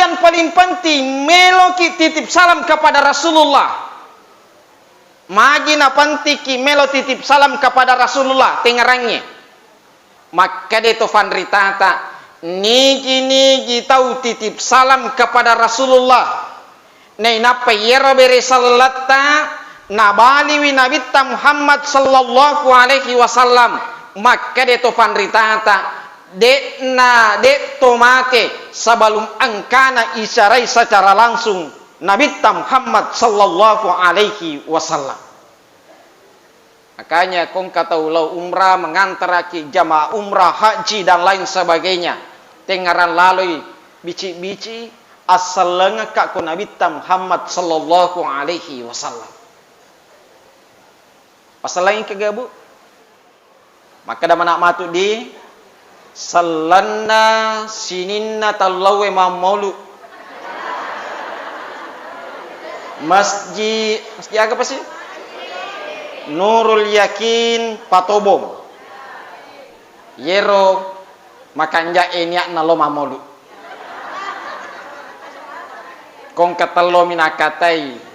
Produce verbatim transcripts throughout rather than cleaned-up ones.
Yang paling penting, meloki titip salam kepada Rasulullah. Magi napentingki melo titip salam kepada Rasulullah, tengngerangngi. Makkeda to fanritata, nigi-nigi tau titip salam kepada Rasulullah, nainappa iyaro bere selletta nabaliwi Nabitta Muhammad sallallahu alaihi wasallam, makkeda to fanritata, de'na, de' to mate sebelum engkana isarai secara langsung Nabitta Muhammad sallallahu alaihi wasallam. Makanya kongka tau lao umrah, mengantaraki jamaah umrah, haji dan lain sebagainya, tengngerang laloi bici-bici, assellengekka ko Nabitta Muhammad sallallahu alaihi wasallam. Passallengi kegabu. Makkeda mana matu di sellenna sininna tallauwe mammolu. Masjid, masjid aga pasi? Nurul Yakin Patobong. Yero makanja e niatna lo mammolu. Kongka tello mi nakkatai.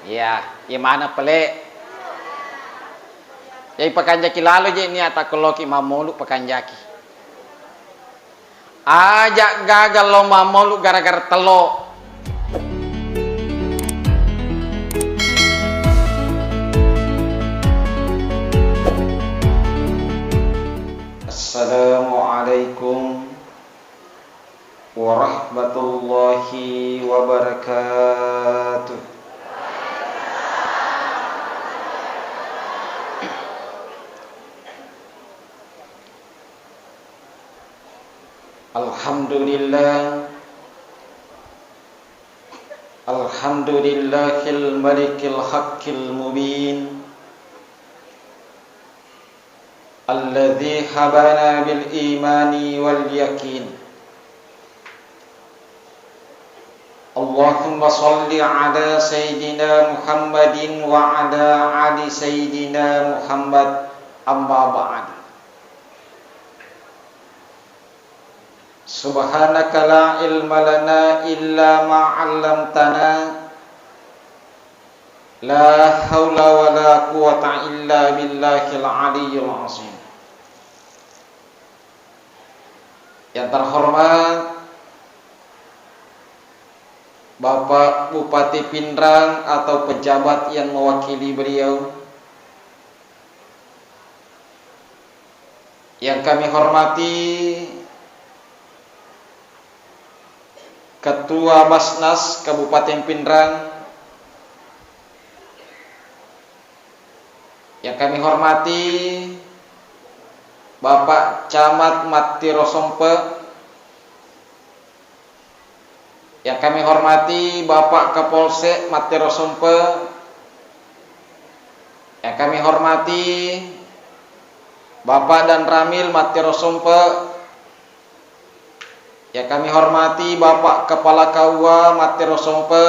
Iya, iya mana pele. Jadi pakanjaki lalo je niat takkolloki mammolu pakanjaki. Aja gagal lo mammolu gara-gara tello. Assalamualaikum warahmatullahi wabarakatuh. Alhamdulillah. Alhamdulillahil malikil haqqil mubin. Alladzi habana bil imani wal yakin. Allahumma shalli ala Sayyidina Muhammadin wa ala ali Sayyidina Muhammad, amma ba'd. Subhanaka la ilma lana illa ma 'allamtana. La haula wa la quwwata illa billahil aliyyil azim. Yang terhormat Bapak Bupati Pinrang atau pejabat yang mewakili beliau, yang kami hormati Ketua Basnas Kabupaten Pinrang, yang kami hormati Bapak Camat Mattiro Sompe, yang kami hormati Bapak Kapolsek Mattiro Sompe, yang kami hormati Bapak Danramil Mattiro Sompe, yang kami hormati Bapak Kepala K U A Mattiro Sompe,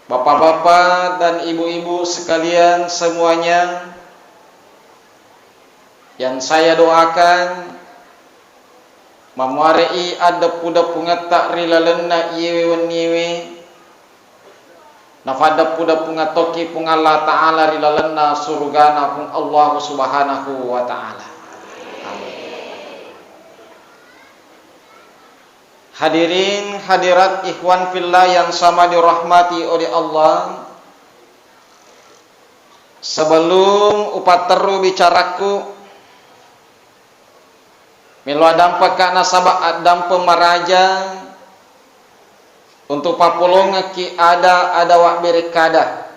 Bapak-bapak dan ibu-ibu sekalian semuanya, yang saya doakan, mamuare'i addeppu-deppungetta ri lalenna iyewe wenniwe, nafaddeppu-deppungeng tokki Puang Allah Ta'ala ri lalenna surugana Puang Allah Subhanahu wa Ta'ala. Amin. Hadirin hadirat ikhwan fillah yang sama dirahmati oleh Allah, sebelum upatterru bicarakku, melo addampekka nasaba addampeng maraja untuk pappolongekki ada-ada wabberekkada.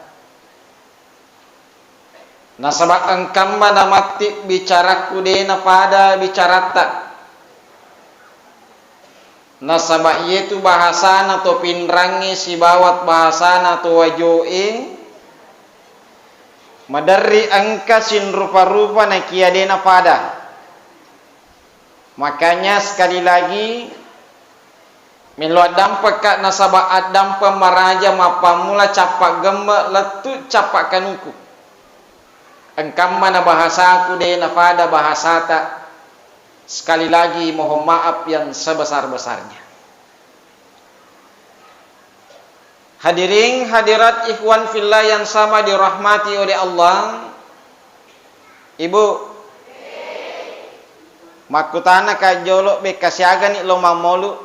Nasaba engkamma namatti bicarakku de napada bicaratta. Nasaba iyetu bahasana to Pinrangnge sibawa bahasana to Wajoe, maderri engka sinrupa-rupa nakia de napada. Makanya sekali lagi, melo addampekka nasaba addampeng maraja mappammula cappa gemme lettu cappa kanuku. Engkammana bahasaku de nafada bahasata, sekali lagi mohon maaf yang sebesar-besarnya. Hadirin hadirat ikhwan fillah yang sama dirahmati oleh Allah, Ibu, makkutana ka jolo bekka siagani lo mammolu?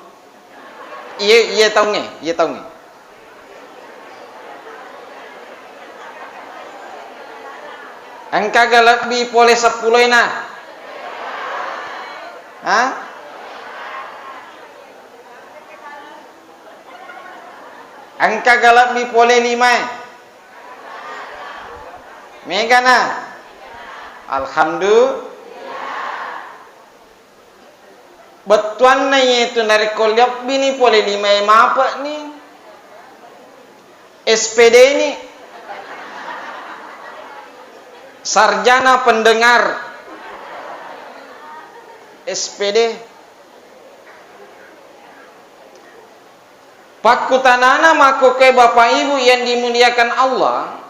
Iye, iye taungnge, iye taungnge. Engkaga lebbi pole seppuloena? Ha? Engkaga lebbi pole limae? Megana? Alhamdulillah. Bettuanna iyetu narekko lebbini pole limae mape'ni, S P D ni, sarjana pendengar, S P D. Pakkutanana makkokkoe Bapak Ibu yang dimuliakan Allah,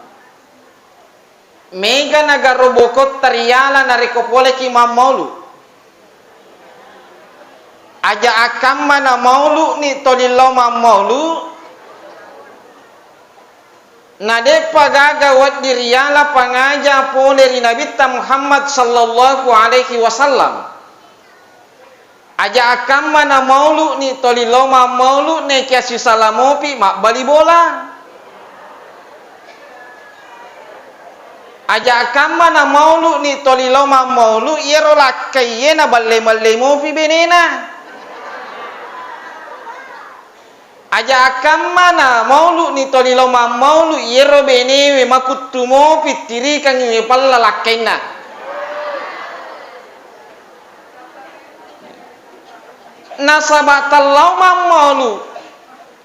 mega naga robokotta riala narekko poleki mammaulu. Aja akkamma namaulu'ni toli lao mammaulu, nade'pa gaga wedding riala pangaja pole ri Nabitta Muhammad sallallahu alaihi wasallam. Aja akkamma namaulu'ni toli lao mammaulu, nekia sisala mopi mabbali bola. Aja akkamma namaulu'ni toli lao mammaulu, iyaro lakkaiye naballe-balle mopi benena. Aja akkamma namaulu'ni toli lao mammaulu, iyaro benewe makuttu mopi tirikangngi pella lakkainna. Nasaba tellao mammaulu,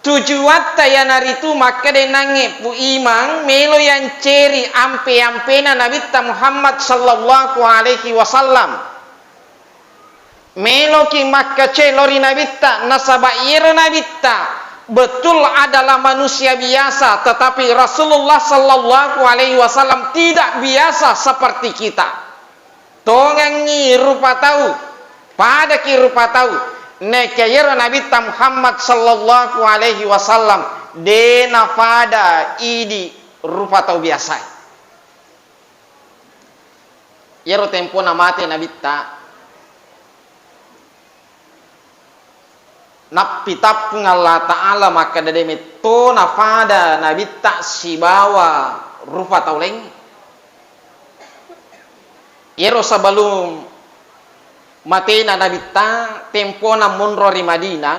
tujuatta iyanaritu makkeda nangnge Pu Imang melo yanceri ampe-ampena Nabitta Muhammad sallallahu alaihi wasallam. Meloki makkacelo ri Nabitta, nasaba iyaro Nabitta betul adalah manusia biasa, tetapi Rasulullah sallallahu alaihi wasallam tidak biasa seperti kita. Tongengngi rupa tau, padaki rupa tau. Nekia iyaro Nabitta Muhammad sallallahu alaihi wasallam de nafada idi rupa tau biasa. Iyaro tempona mate Nabitta, nappitappung Allah Ta'ala makkeda de metto nafada Nabitta sibawa rupa tau laing. Iyaro sebelum matena Nabitta, tempona monro ri Madinah,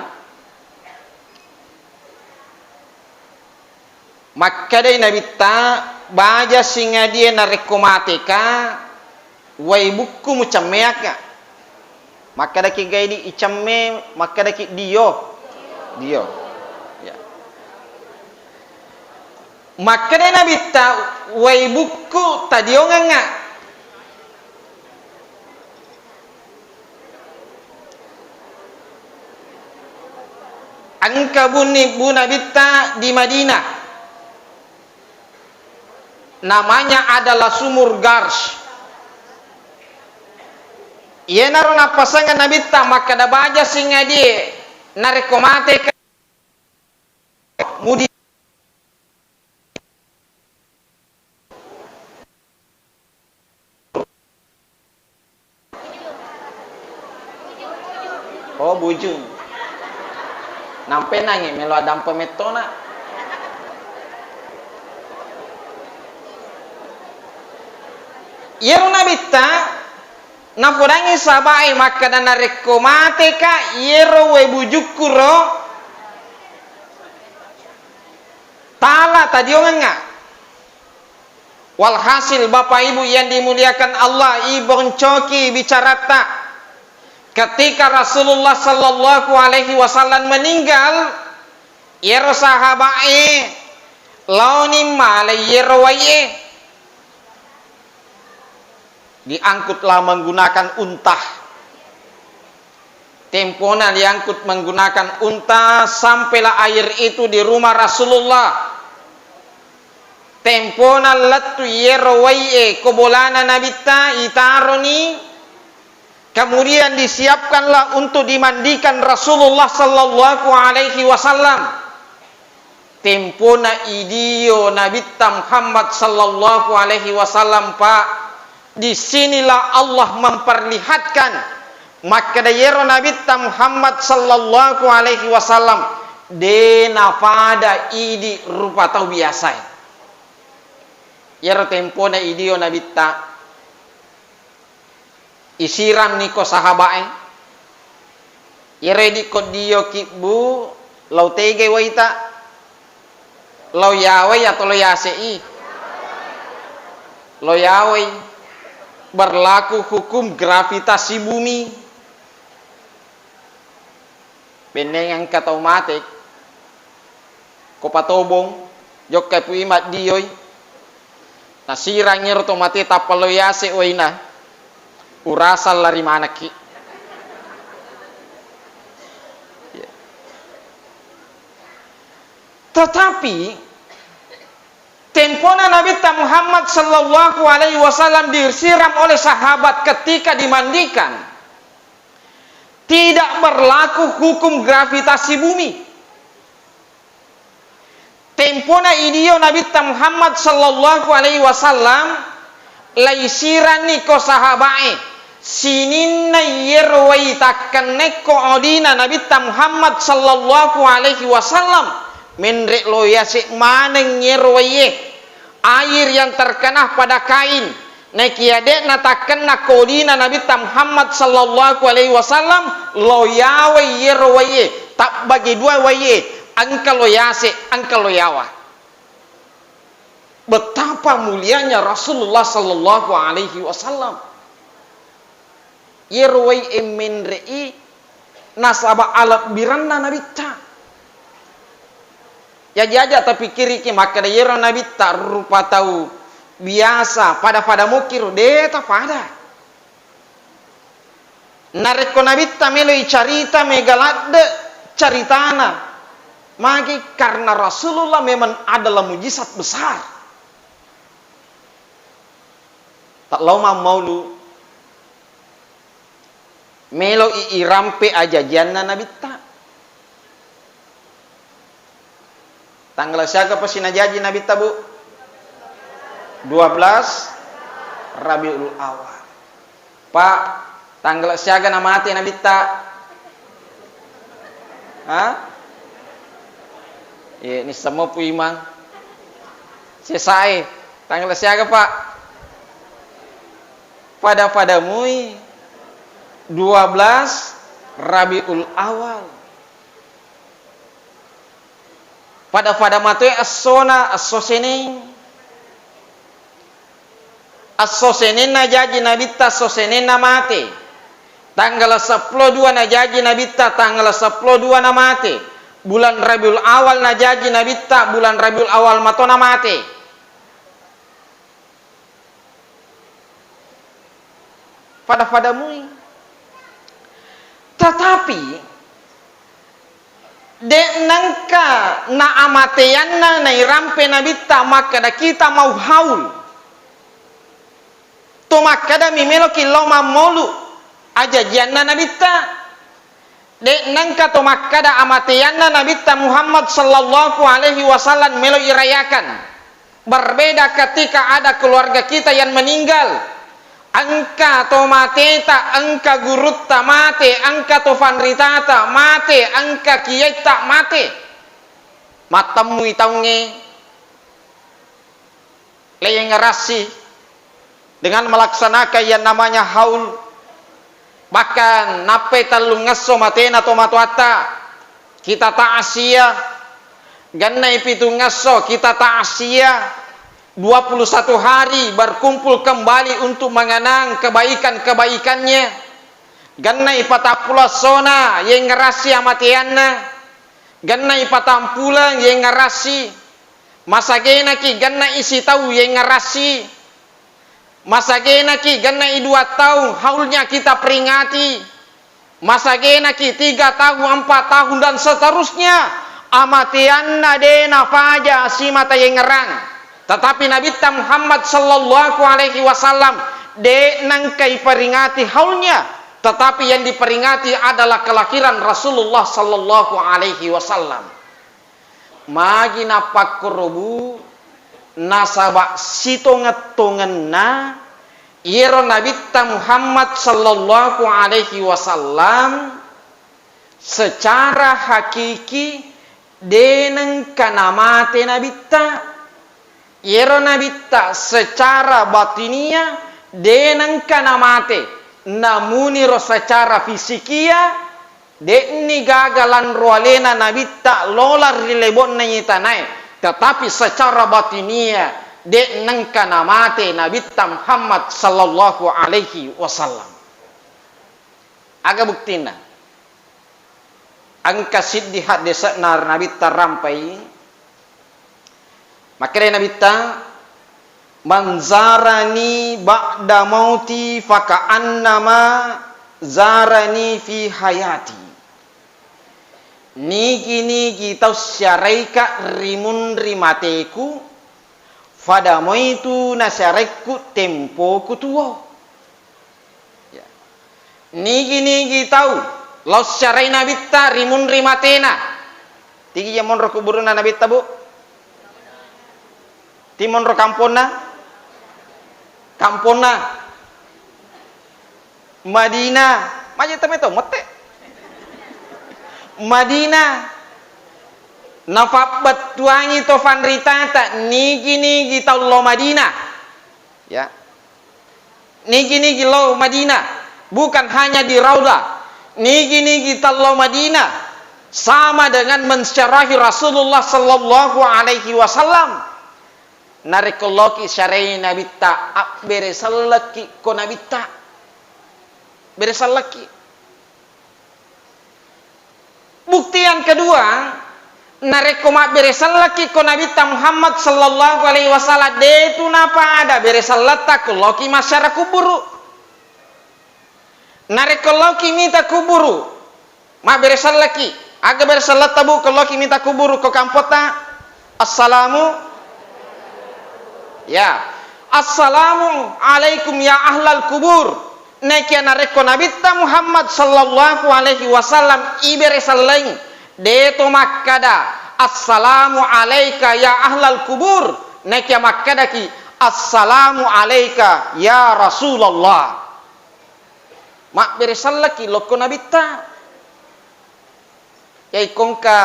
makkedai Nabitta, baja singadie narekko mateka, wai bukku mucemmeakka. Makkedaki gaidi icemme, makkedaki dio. Dio. Ya. Makkedai Nabitta, wai bukku tadiongengnga. Engka bunni bu Nabitta di Madinah. Namanya adalah Sumur Gars. Iyanaro nappasengeng Nabitta makkeda baja singadie narekko mateka mudi Oh, bujung. Nampenangngi melo adampe mettona. Iyaro Nabitta napodangngi sahabae makkeda, narekko mateka, iyaro wae bujukku ro tala tadiongengnga. Walhasil, Bapak Ibu yang dimuliakan Allah, iboncoki bicaratta. Ketika Rasulullah sallallahu alaihi wasallam meninggal, iyaro sahabae laoni malai iyaro wai'e. Diangkutlah menggunakan unta. Tempona diangkut menggunakan unta, sampailah air itu di rumah Rasulullah. Tempona lettu iyero wai'e ko bolana Nabitta, itaroni, kemudian disiapkanlah untuk dimandikan Rasulullah sallallahu alaihi wasallam. Tempona idio Nabitta Muhammad sallallahu alaihi wasallam, Pak, di sinilah Allah memperlihatkan makkeda iyero Nabitta Muhammad sallallahu alaihi wasallam de napada idi rupa tau biasae. Iyero tempona idio Nabitta, isiramni ko sahaba'e. Iyero idi ko dio kibbu, lao tegai waita, lao yawai atau lao yase'i? Lao yawai. Berlaku hukum gravitasi bumi. Benneng engka tau mate ko patobong, jokkai pui maddioi, nasirang ero to mate tappa lao yase waina, urasang lari manekki. Tetapi tempona Nabitta Muhammad sallallahu alaihi wasallam disiram oleh sahabat ketika dimandikan, tidak berlaku hukum gravitasi bumi. Tempona idio Nabitta Muhammad sallallahu alaihi wasallam, laisiranni ko sahabae, sininna iyero wai takkennekko odina Nabitta Muhammad sallallahu alaihi wasallam, menre lo yase maneng iyero waie. Air yang terkena pada kain, naekiya de'na takkenna ko odina Nabitta Muhammad sallallahu alaihi wasallam, lo yawai iyero waie, tabbagi dua waie, engka lo yase, engka lo yawa. Betapa mulianya Rasulullah sallallahu alaihi wasallam. Iyero wai e menre'i nasaba alebbiranna Nabitta. Jaji aja tapikkiriki makkeda iyero Nabitta rupa tau biasa, pada-pada mukkiru, de tapada. Narekko Nabitta melo icarita mega ladde caritana, magi? Karena Rasulullah memang adalah mujizat besar. Tallau mammaulu, melo i irampe ajajianna Nabitta. Tanggala siaga pa sinajaji Nabitta, Bu? Dua belas Rabiul Awal. Pak, tanggala siaga namate Nabitta? Ha? Iye, nissemmo Pu Imang. Sesae, tanggala siaga, Pak? Pada-pada mui dua belas Rabiul Awal. Pada-pada matoe essona, esso Seneng. Esso Senenna jaji Nabitta, esso Senenna mate. Tanggala seppulo dua najaji Nabitta, tanggala seppulo dua namate. Bulan Rabiul Awal najaji Nabitta, bulan Rabiul Awal mato namate. Pada-pada mui. Tetapi, de' nengka na amateanna nairampe Nabitta makkeda kita mau haul. To makkeda mi meloki lao mammolu ajajianna Nabitta. De' nengka to makkeda amateanna Nabitta Muhammad sallallahu alaihi wasallam melo irayakan. Berbeda ketika ada keluarga kita yang meninggal. Engka to mateta, engka gurutta mate, engka to fanritata mate, engka kiaitta mate. Mattemmui taungnge. Laing rassi dengan melaksanakan yang namanya haul. Bahkan nappai tellungesso matena tomatoatta, kita ta'ziah. Gennai pitungesso, kita ta'ziah. Dua puluh satu hari berkumpul kembali untuk mengenang kebaikan-kebaikannya. Gennai patappulo essona yengngerassi amateanna. Gennai patampuleng yengngerassi. Masagenaki gennai sitau yengngerassi. Masagenaki gennai dua taung haulnya kita peringati. Masagenaki tiga tahun, empat tahun, dan seterusnya, amateanna de napaja simata yengngerang. Tetapi Nabitta Muhammad sallallahu alaihi wasallam de' nengka iperingati haulnya, tetapi yang diperingati adalah kelahiran Rasulullah sallallahu alaihi wasallam. Magi napakkorobu, nasaba sitongeng-tongenna iyaro Nabitta Muhammad sallallahu alaihi wasallam secara hakiki de' nengka namate Nabitta. Iyaro Nabitta secara batinia de' nengka namate, namuniro secara fisikia de'ni gaga lanro alena Nabitta lolang ri lebo'na iye tanae, tetapi secara batinia de' nengka namate Nabitta Muhammad sallallahu alaihi wasallam. Aga buktinna? Engka siddi haddese'na Nabitta rampai. Makkeda Nabitta, "Man zarani ba'da mauti faka'annama zarani fi hayati." Nigi-nigi tau siaraika ri munri mateku, fada moitu nasiaraikku tempoku tuo. Ya. Nigi-nigi tau lao siarai Nabitta ri munri matena. Tigi je monro kuburuna Nabitta, Bu? Ti monro kamponna? Kamponna Madinah. Maje tame tau mette. Madinah. Nafabbettuangi to fanritata nigi-nigi tau lao Madinah. Ya. Nigi-nigi lao Madinah, bukan hanya di Raudah. Nigi-nigi tau lao Madinah sama dengan mensyarahi Rasulullah sallallahu alaihi wasallam. Narekko loki syarai Nabitta, abbere sellekki ko Nabitta. Bere sellekki. Bukti yang kedua, narekko mabbere sellekki ko Nabitta Muhammad sallallahu alaihi wasallam, detu napada bere selletta ko loki masyara kuburu. Narekko loki mita kuburu, mabbere sellekki, aga bere selletta, Bu, ko loki mita kuburu ko kampotta? Assalamu, ya. Assalamu alaikum ya ahlal kubur. Naekia narekko Nabitta Muhammad sallallahu alaihi wasallam ibere selleng, deto makkada, "Assalamu alaika ya ahlal kubur." Naekia makkadaki, "Assalamu alaika ya Rasulullah." Mabbere sellekki lokko Nabitta. Yaikongka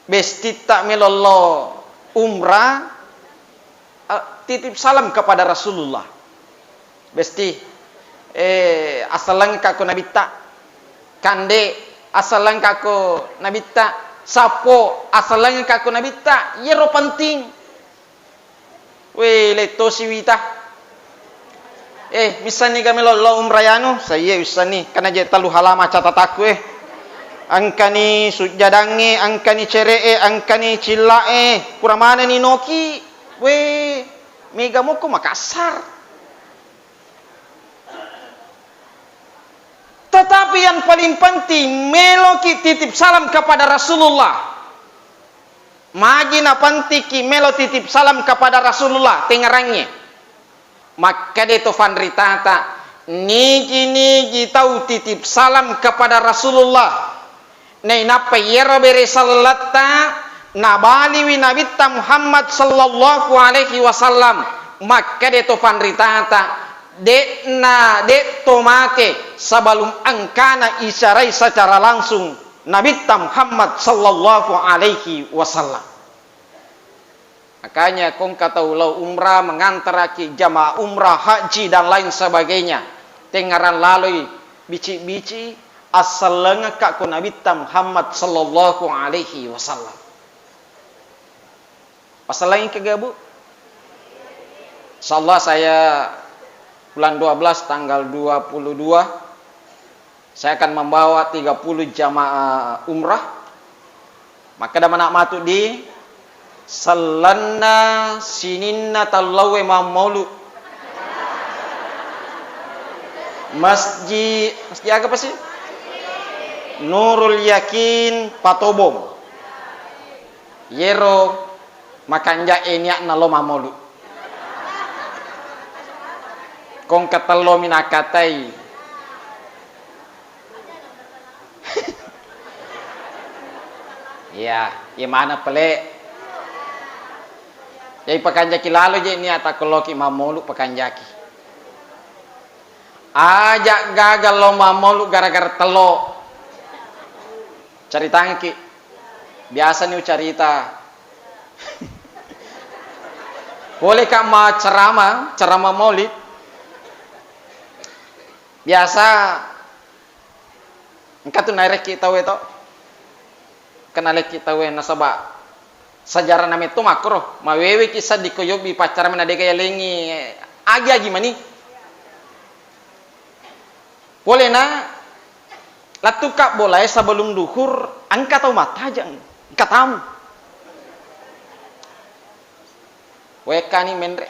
bestitta melo lo umrah, a, titip salam kepada Rasulullah. Besti, eh, assalengka ko Nabitta. Kande, assalengka ko Nabitta. Sappo, assalengka ko Nabitta. Iyaro penting. Wé, lettosi wita. Eh, missanni ga melo lao umrah yanu? Saiye, wissanni. Kana je tellu halama catatakku, eh. Engkani sujjadangngé, engkani cere'é, engkani cilla'é. Pura manenni noki. Wé, méga mokko Makassar. Tetapi yang paling penting, meloki titip salam kepada Rasulullah. Magi napentikki melo titip salam kepada Rasulullah, tengngerangngi. Makkeda to fanritata, nigi-nigi tau titip salam kepada Rasulullah, nainappa iyaro bere selletta nabaliwi Nabitta Muhammad sallallahu alaihi wasallam, makkeda to fanritata, de'na, de' to mate sebelum engkana isarai secara langsung Nabitta Muhammad sallallahu alaihi wasallam. Makanya kongka tau lao umrah, mengantaraki jamaah umrah, haji, dan lain sebagainya, tengngerang laloi bici-bici, assallengekka ko Nabitta Muhammad sallallahu alaihi wasallam. Passallengi kega, Bu? Insyaallah saya bulan dua belas tanggal dua puluh dua, saya akan membawa tiga puluh jamaah umrah. Makkeda mana matu di sellenna sininna tallauwe mammaulu. Masjid, masjid aga pasi? Nurul Yakin Patobong. Yero Makanja e niatna lo mammolu. Kongka tello mi nakkatai. Iya, iya maneng pale. Jadi pakanjaki lalo je niat takkolloki mammolu pakanjaki. Aja gagal lo mammolu gara-gara tello. Caritangki. Biasa ni ucarita. Bolehkah ma ceramah, ceramah maulid? Biasa engka tu narekki tauwe to. Engka narekki tauwe nasaba sejarah na metto makkoro. Mawewe ki seddi ko yobbi paccarama na dega yalengi agi-agi mani. Polena lettuka bolae sebelum duhur, engka tau mattajeng, engka tamu. Wekkani menre.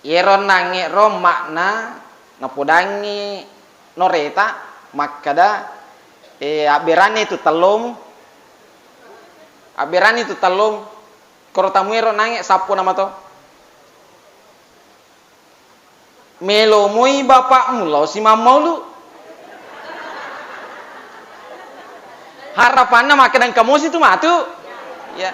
Iyero nangnge ro makna napodangngi noreta makkeda, eh, abberanni tu tellomu. Abberanni tu tellomu. Koro tamuero nangnge sappo nama to. Melo moi bapakmu lao si mammaulu. Harapanna makkeda engka mosi tu matu. Ya.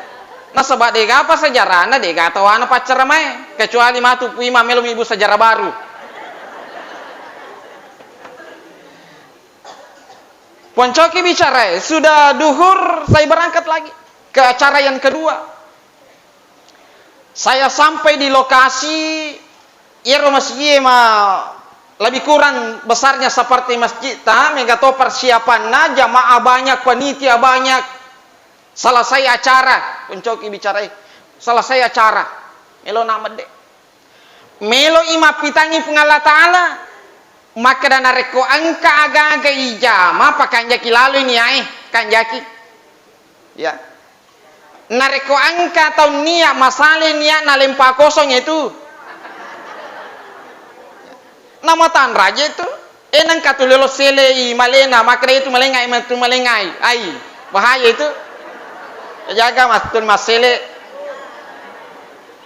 Nasaba dega apa sejarahna, dega tawana paccaramae, kecuali matu pui mammelo mibu sejarah baru. Poncoki bicara, eh, sudah duhur saya berangkat lagi ke acara yang kedua. Saya sampai di lokasi, iyaro masjid ma lebih kurang besarnya seperti masjid ta, mega to persiapanna, jamaah banyak, panitia banyak. Selesai acara, poncoki bicara, eh, selesai acara, melo na medde. Melo i mappitangi Puang Allah Ta'ala, makkeda narekko engka aga-aga ijama, pakanjaki laloi niae, kanjaki. Ya. Narekko engka tau nia masale nia nalempa kosong itu. Namatanraje itu. Eh, nengka tu lelo selei malena, makkeda itu malengai, matu malengai. Ai, bahaya itu. Jaga mas, tu masele.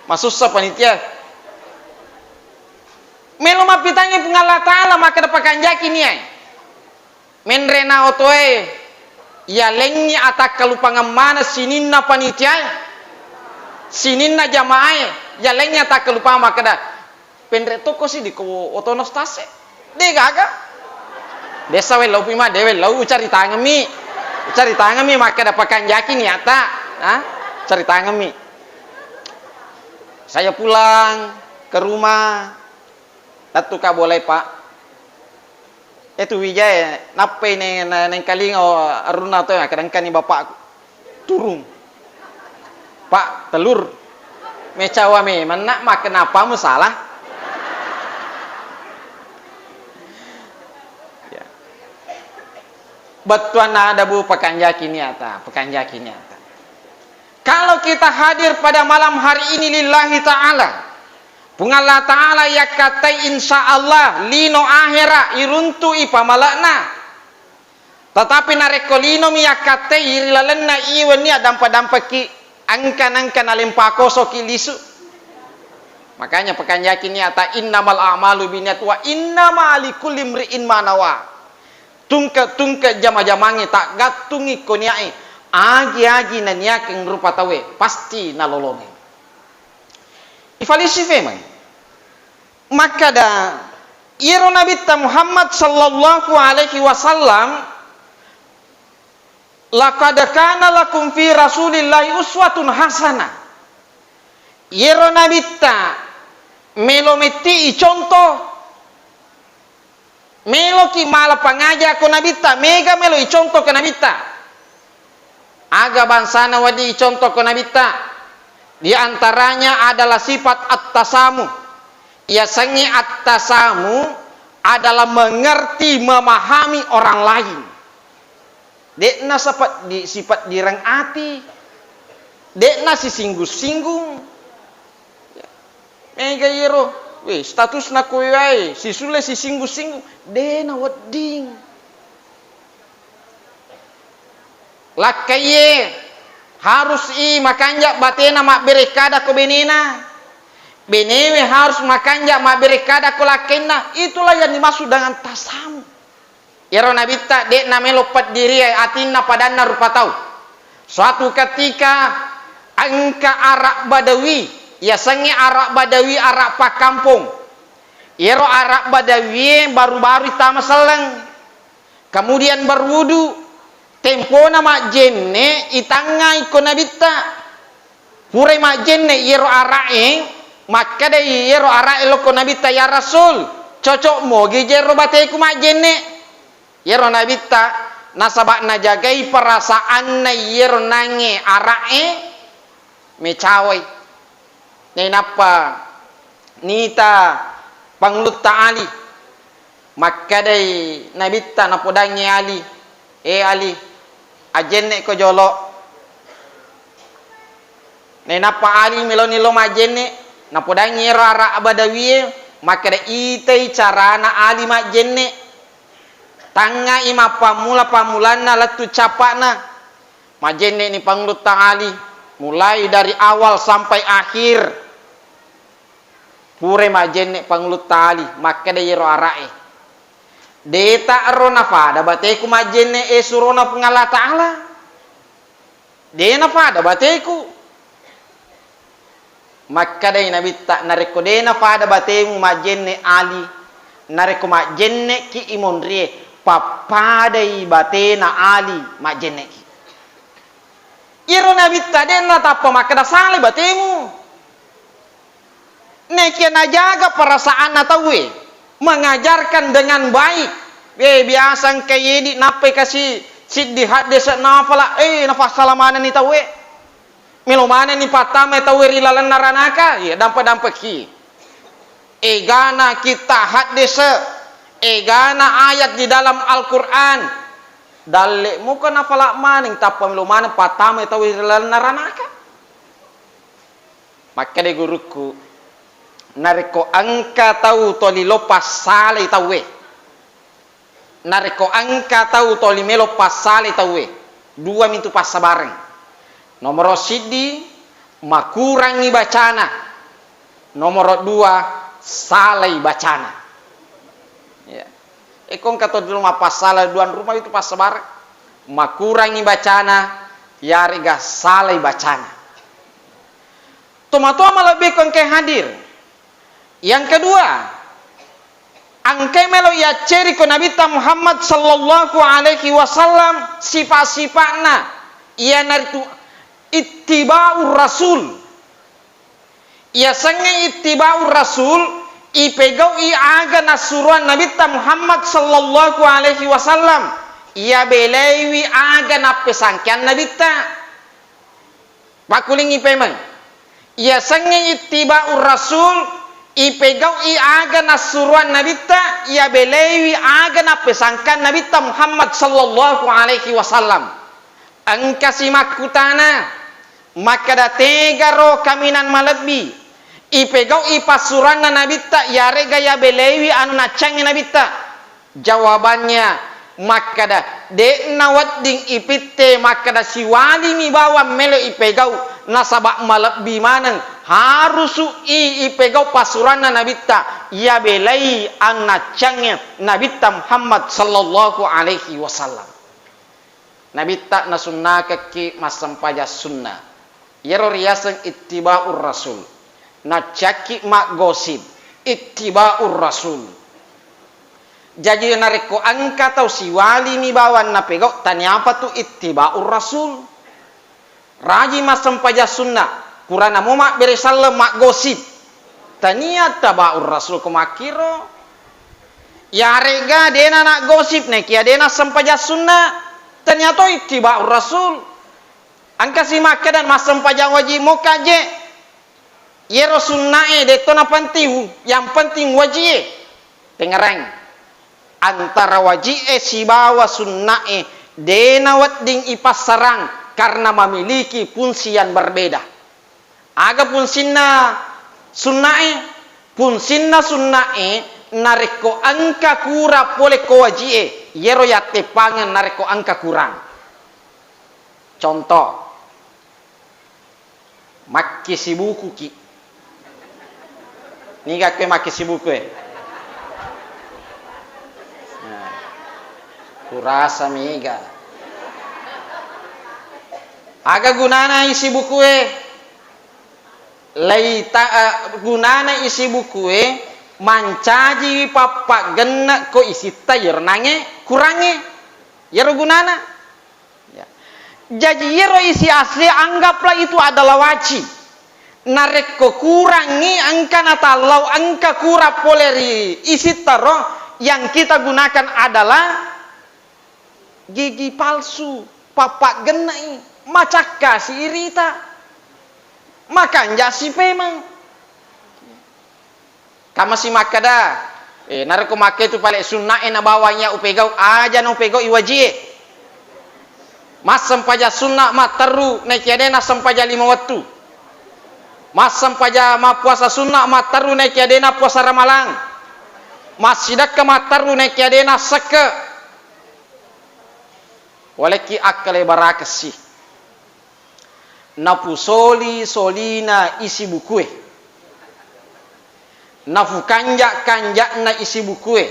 Masussa panitia. Melo mappitangi Puang Allah Ta'ala, makkeda pakanjaki niai. Menrena otoe, yalengngi atakkalupangeng maneng sininna panitiae, sininna jamaae, yalengngi atakkalupangeng makkeda, penre tokko si diko otono stase. De gaga. Desa wellau pima, de wellau, ucaritangemmi. Ucaritangemmi makkeda pakanjaki niatta. Ha? Ucaritangemmi. Saya pulang ke rumah. Lettuka bolai, Pak. Eh, tu Wijae, nappai ne-, ne-, nengkalinga arunna to, akkadangkani bapakku. Turung. Pak, telur. Mecawa memang, Nak, makkenapamu salah? Ya. Bettuanna ada, Bu, pakanjaki niata, pakanjaki niata. Kalau kita hadir pada malam hari ini lillahi ta'ala, Puang Allah Ta'ala yakkattai, insya Allah, lino ahera iruntu'i pamala'na. Tetapi narekko linomi yakkattai ri lalenna iwenni addampa-dampekki, engka-nengka nalempa kosoki lisu. Makanya pakanjaki niata, innamal a'malu binniyat wa innama likulli imri'in ma nawa. Tungke-tungke jama-jamangnge taggattungngi ko niae, agi-agi naniakeng rupa tauwe, pasti nalolongeng. Ifalisi femeng. Makkada, iyaro Nabitta Muhammad sallallahu alaihi wasallam, "Laqad kana lakum fi Rasulillahi uswatun hasanah." Iyaro Nabitta melo metti icontoh. Meloki mala pangaja ko Nabitta, mega melo icontoh ko Nabitta. Aga bangsana wedding icontoh ko Nabitta? Di antaranya adalah sifat at-tasamuh. Yasengnge at-tasamuh adalah mengerti, memahami orang lain. De'na sifat di-, sifat direng ati. De'na sisinggung-singgung. Mega iyero, weh, statusna koe wae, sisulle sisinggung-singgung, de nawedding. Lakkaiye, Harus i makanja batena mabberekkada ko benena. Benewe harus makanja mabberekkada ko lakkenna. Itulah yang dimaksud dengan tasamu. Iyaro Nabitta de'na melo peddirie atinna padanna rupa tau. Suatu ketika engka arak Badawi, yasengnge arak Badawi, arak pakkampong. Iyaro arak Badawie baru-baru tama selleng. Kemudian berwudu, tempona majjenne, itangnga ikko Nabitta. Purai majjenne iyaro ara'e, makkedai iyaro ara'e lokko Nabitta, "Ya Rasul, cocok mogi jero bateku majjenne?" Iyaro Nabitta, nasaba najagai perasaanna iyaro nangnge ara'e, mecawai. Nainappa nita Pangulutta Ali, makkedai Nabitta, napodangngi Ali, "E Ali, ajjenne'ko jolo." Nainappa Ali meloni lo majjenne, napodangngi ero ara Badawie, makkeda, "Itai carana Ali majjenne." Tangngai mappammula-pammulanna lettu cappa'na. Majjenne'ni Pangulutta Ali, mulai dari awal sampai akhir. Pura majjenne Pangulutta Ali, makkeda iyaro ara'e, "Deta ro nafada bateku majjenne e surona Puang Allah Ta'ala. De nafada bateku." Makkedai Nabitta, "Narekko de nafada batemu majjenne Ali, narekko majjenne'ki imonrie, pappadai batena Ali majjenne'ki." Iyaro Nabitta de'na tappa makkeda salai batemu. Nekia najaga perasaanna tauwe, mengajarkan dengan baik. Eh, biasa engka idi nappai kasi siddi haddese nafala, eh, nafassala manenni tauwe. Melo manenni pattamai tauwe ri lalenna ranaka, iya dampa-dampaki. Egana kitta haddese, egana ayat di dalam Al-Quran. Dalle muka nafala maneng, tappa melo maneng pattamai tauwe ri lalenna ranaka. Makkeda gurukku, narekko engka tau toli lo passalai tauwe, narekko engka tau toli melo passalai tauwe, dua mintu passabareng. Nomoro siddi, makurangi bacana. Nomoro dua, salai bacana. Ya. Eko engka toli lo mappassala dua rumah itu passabareng. Makurangi bacana, yarega salai bacana. Tomatoa malebbiku engkae hadir. Yang kedua, engkae melo yacceriko Nabitta Muhammad sallallahu alaihi wasallam sipa-sipa'na, iyanaritu ittiba'ur rasul. Yasengnge ittiba'ur rasul, ipegau'i aga nassuroang Nabitta Muhammad sallallahu alaihi wasallam, iyabelaiwi aga nappesangkeang Nabitta. Pakkulingngi pemeng. Yasengnge ittiba'ur rasul, ipegau'i aga nassuroang Nabitta, iyabelaiwi aga nappesangkang Nabitta Muhammad sallallahu alaihi wasallam. Engkasi makkutana, makkeda, "Tegaro kaminang malebbi ipegau'i passuroanna Nabitta, yarega yabelaiwi anu naccangnge Nabitta?" Jawabannya makkeda, de'na wedding ipitte makkeda siwalimi bawang melo ipegau, nasaba malebbi maneng harusu'i ipegau passuroanna Nabitta, yabelai annaccangnge Nabitta Muhammad sallallahu alaihi wasallam. Nabitta nasunnakekki massempajang sunna. Iyaro riyaseng ittiba'ur rasul. Naccakki maggosip, ittiba'ur rasul. Jaji narekko engka tau siwalimi bawang napegau, taniapa tu ittiba'ur rasul. Rajing massempajang sunna, purana mo mabbere salleng maggosip. Tania taba'ur rasul ko makkiro. Yarega dena naggosip, nekia dena sempajang sunna, tania to ittiba'ur rasul. Engkasi makkeda massempajang wajib mokka je. Iyaro sunnae de'to napenting, yang penting wajie. Pengerang. Antara wajie sibawa sunnae dena wedding ipassarang karena memiliki fungsi yang berbeda. Aga fungsinna sunnae? Fungsinna sunnae narekko engka kurang pole ko wajie, iyaro yatteppangeng narekko engka kurang. Contoh, Makkisibukuki. Niga koe makkisibuku e? Nah, kurasa mega. Aga gunana isi buku e? Laita-, eh, gunana isi buku e mancaji pappaggenne ko isitta iyaro nange kurangnge. Iyaro gunana. Ya. Jaji, iyaro isi asli anggaplah itu adalah wajib. Narekko kurangngi, engka natallau, engka kurang pole ri isittaro, yang kita gunakan adalah gigi palsu, pappaggenne'i, macakka si irita, makanja si pemeng. Kamasi makkeda, eh, narekko makketu pale sunna'e nabawang iya upegau, aja na upegau i wajie. Massempajang sunna matteru, naekia de nassempajang lima wettu. Massempajang mappuasa sunna matteru, naekia de nappuasa ramalang. Massidekka matteru, naekia de nassekke. Walekki akkale barakessi. Napusoli-solina isi bukue. Nafukanja-kanja'na isi bukue.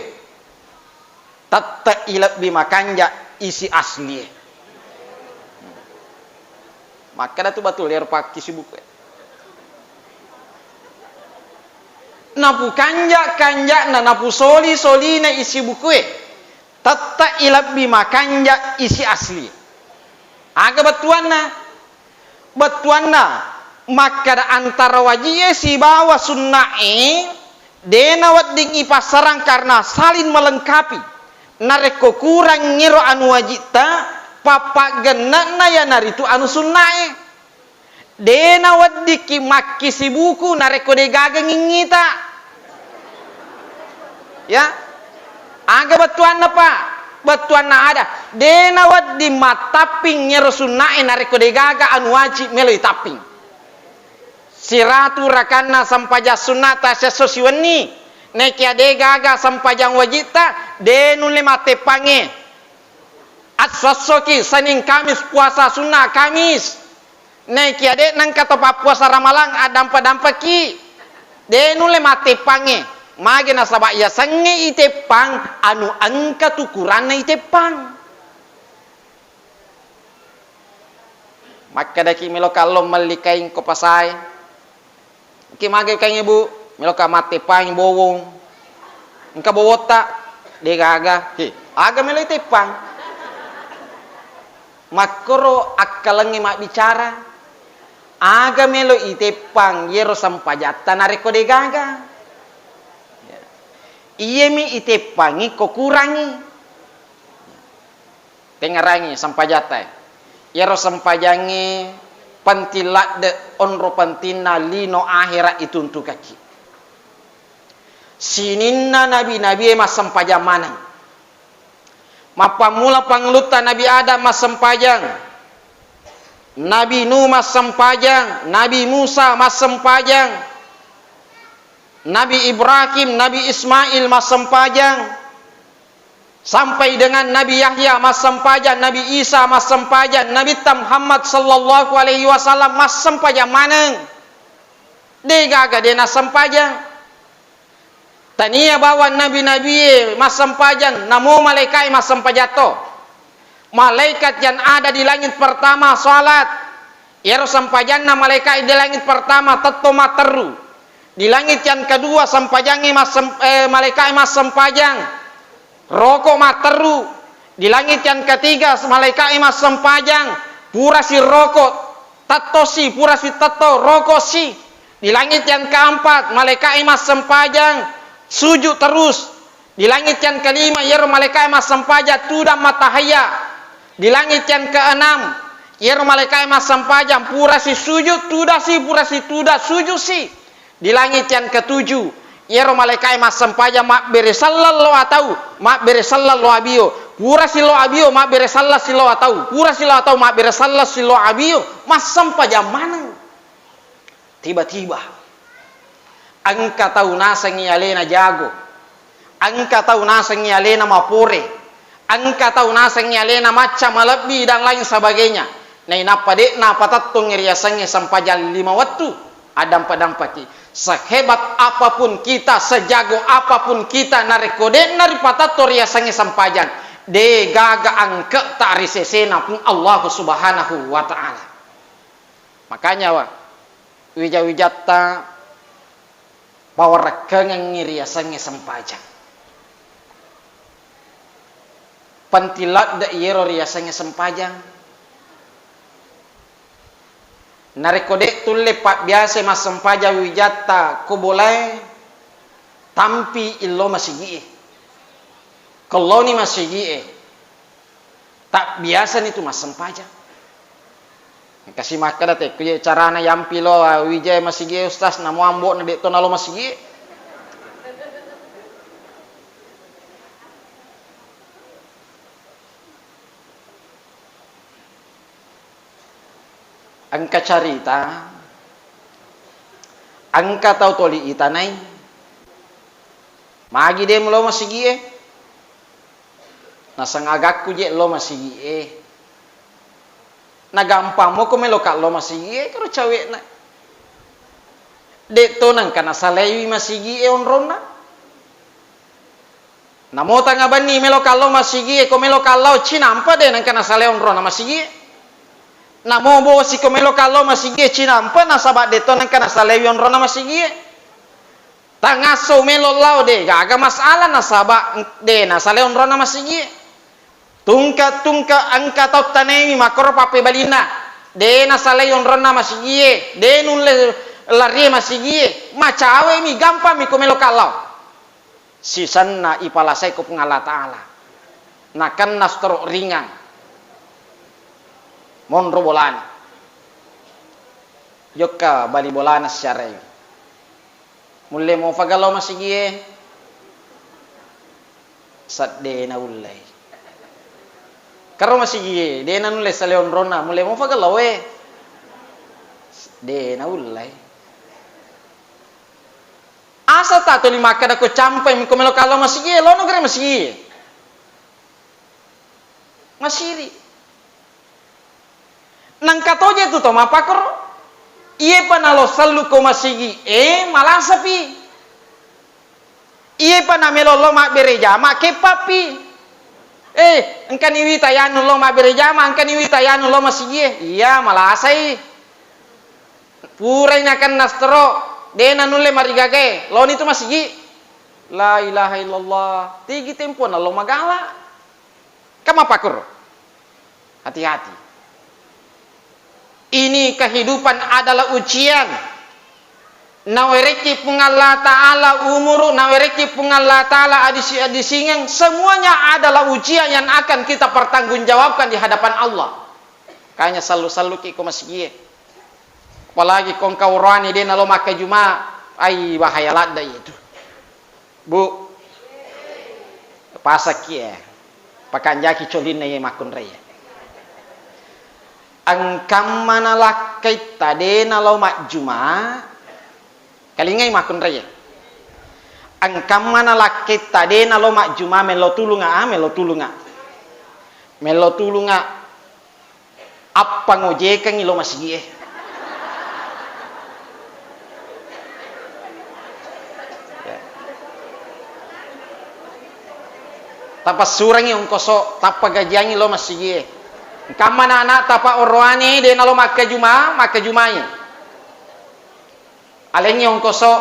Tette'i lebbi makanja isi aslie. Makkeda tu batu lero pakkisi bukue. Napukanja-kanja'na, napusoli-solina isi bukue. Tette'i lebbi makanja isi asli. Aga bettuanna? Bettuanna makkeda antara wajie sibawa sunna'e de nawedding ipassarang karena saling melengkapi. Narekko kurang ngero anu wajitta, pappaggenne'na iyanaritu anu sunna'e. De naweddikki makkisibuku narekko de gaga ngingngita. Ya. Aga bettuanna, Pak? Bettuanna ada. De nawedding mattapping ero sunna'e narekko de gaga anu wajib melo itapping. Siratu rakanna sempajang sunna tasiesso siwenni. Nekia de gaga sempajang wajitta, de nulle matteppangnge. Esso-essoki, Senin Kamis, puasa sunna Kamis. Naikia de nengka to pappuasa Ramalang, addampe-dampeki. De nulle matteppangnge. Mage nasaba yasengnge iteppang, anu engka tu ukuranna iteppang. Makkedaki melo kallong melli kaing ko pasae. Engka mage kaingnge, Bu? Meloka matteppangi bowong. Engka bowotta? De gaga. He, aga melo iteppang? Makkoro akkalengnge mabbicara. Aga melo iteppang yero sempajatta narekko de gaga? Iyemi iteppangi ko kurangi. Tengngerangi sempajatta e. Iyaro sempajangnge penting ladde, onro pentinna lino ahera ituntukakki. Sininna nabi-nabie massempajang maneng. Mappammula pangulutta Nabi Adam massempajang, Nabi Nuh massempajang, Nabi Musa massempajang, Nabi Ibrahim, Nabi Ismail massempajang, sampai dengan Nabi Yahya massempajang, Nabi Isa massempajang, Nabitta Muhammad sallallahu alaihi wasallam massempajang maneng. De gaga de nassempajang. Tania bawang nabi-nabie massempajang, namo malaikae massempajang to. Malaikat yang ada di langit pertama salat. Iyaro sempajanna malaikae di langit pertama tetto matteru. Di langit yang kedua sempajangnge massem-, eh, malaikae massempajang roko matteru. Di langit yang ketiga malaikae massempajang purasi roko, tettosi, purasi tetto, rokosi. Di langit yang keempat malaikae massempajang sujud terus. Di langit yang kelima, iyaro malaikae massempajang tudang mattahayya. Di langit yang keenam, iyaro malaikae massempajang purasi sujud, tudasi, purasi tuda, sujudsi. Di langit yang ketujuh, iyaro malaikae massempajang mabbere selleng lo atau, mabbere selleng lo abio. Purasi lo abio, mabbere selleng si lo atau. Purasi lo atau, mabbere selleng si lo abio. Massempajang maneng. Tiba-tiba, engka tau nasengngi alena jago, engka tau nasengngi alena mapore, engka tau nasengngi alena macca malebbi, dan lain sebagainya. Nainappa de'na patattongngi riasengnge sempajang lima wettu, addampa-dampaki. Sehebat apapun kita, sejago apapun kita, narekko de'na ripatatto riasengnge sempajang, de gaga angke'ta ri sesena Puang Allahu Subhanahu wa Ta'ala. Makanya, wa, wija-wijatta pawarekkengengngi riasengnge sempajang. Penting ladde' iyero riasengnge sempajang. Narekko de' tulle pabbiasai massempajang wijatta ko bolae, tampi illo masigi'e. Kelloni masigi'e. Tabbiasani tu massempajang. Engkasi makkeda, "Tekko je carana yampi lo, ah, wijae masigi'e, Ustaz, namo ambo'na de' to nalo masigi'e." Engka carita, engka tau toli itanai, magi de' mulo masigi'e? Naseng agakku je lo masigi'e. Nagampang moko meloka lo masigi'e, karo cawe'na. De' to nengka nasalaiwi masigi'e onronna. Namo tangnga benni meloka lo masigi'e, ko meloka lao cinampa de' nengka nasalai onronna masigi'e. Namo bosi ko meloka lo masigi'e cinampa nasaba de' to nengka nasalaiwi onronna masigi'e. Tangasso melo lao de gaga masalah nasaba de nasalai onronna masigie. Tungke-tungke engka tau tanewi makkoro pappebalinna, de nasalai onronna masigie, de nulle larie masigie, macawemi, gampammi ko meloka lao. Sisenna ipalasai ko Puang Allah Taala, nakenna storo ringang, monro bolana, jokka bali bolana siarai. Mulle mofaga lao masigie? Sadde naullei. Karo masigie, de nanulle salai onronna, mulle mofaga lao e? De naullei. Asa ta tuli makkeda ko campai miko meloka lao masigie, lono gare masigie. Masiri. Nangka toje tu to mappakoro. Iyepa nalo sellu ko masigie, malasapi. Iyepa namelo lo mabbere jama, keppapi. Eh, engkani wita yanu lo mabbere jama, engkani wita yanu lo masigie. Iya, malasai. Purai nakenna storo, de nanulle marigagae, loni tu masigi. La ilaha illallah. Tigi tempona lo magala. Kan mappakoro. Hati-hati. Ini kehidupan adalah ujian. Nawerekki Puang Allah Ta'ala umuru, nawerekki Puang Allah Ta'ala adisi-, adisingeng, semuanya adalah ujian yang akan kita pertanggungjawabkan di hadapan Allah. Kanya sallu-salluki ko masigie. Apalagi ko engka oroane de nalo makkajuma, ai bahaya ladde itu. Bu, pasakki e, pakanjaki colinna iye makkunrai. Engkamma nalakkaitta de nalo majjuma, kalingai makkunrai. Engkamma nalakkaitta de nalo majjuma, mello tulunga, ah, mello tulunga. Mello tulunga. Appangojekengngi lo masigie. Tapassurengngi ongkoso, tappagajiangngi lo masigie. Engkamma na-, ana'ta pa oroane de nalo makkajuma, makkajumai. Alengngi ongkoso,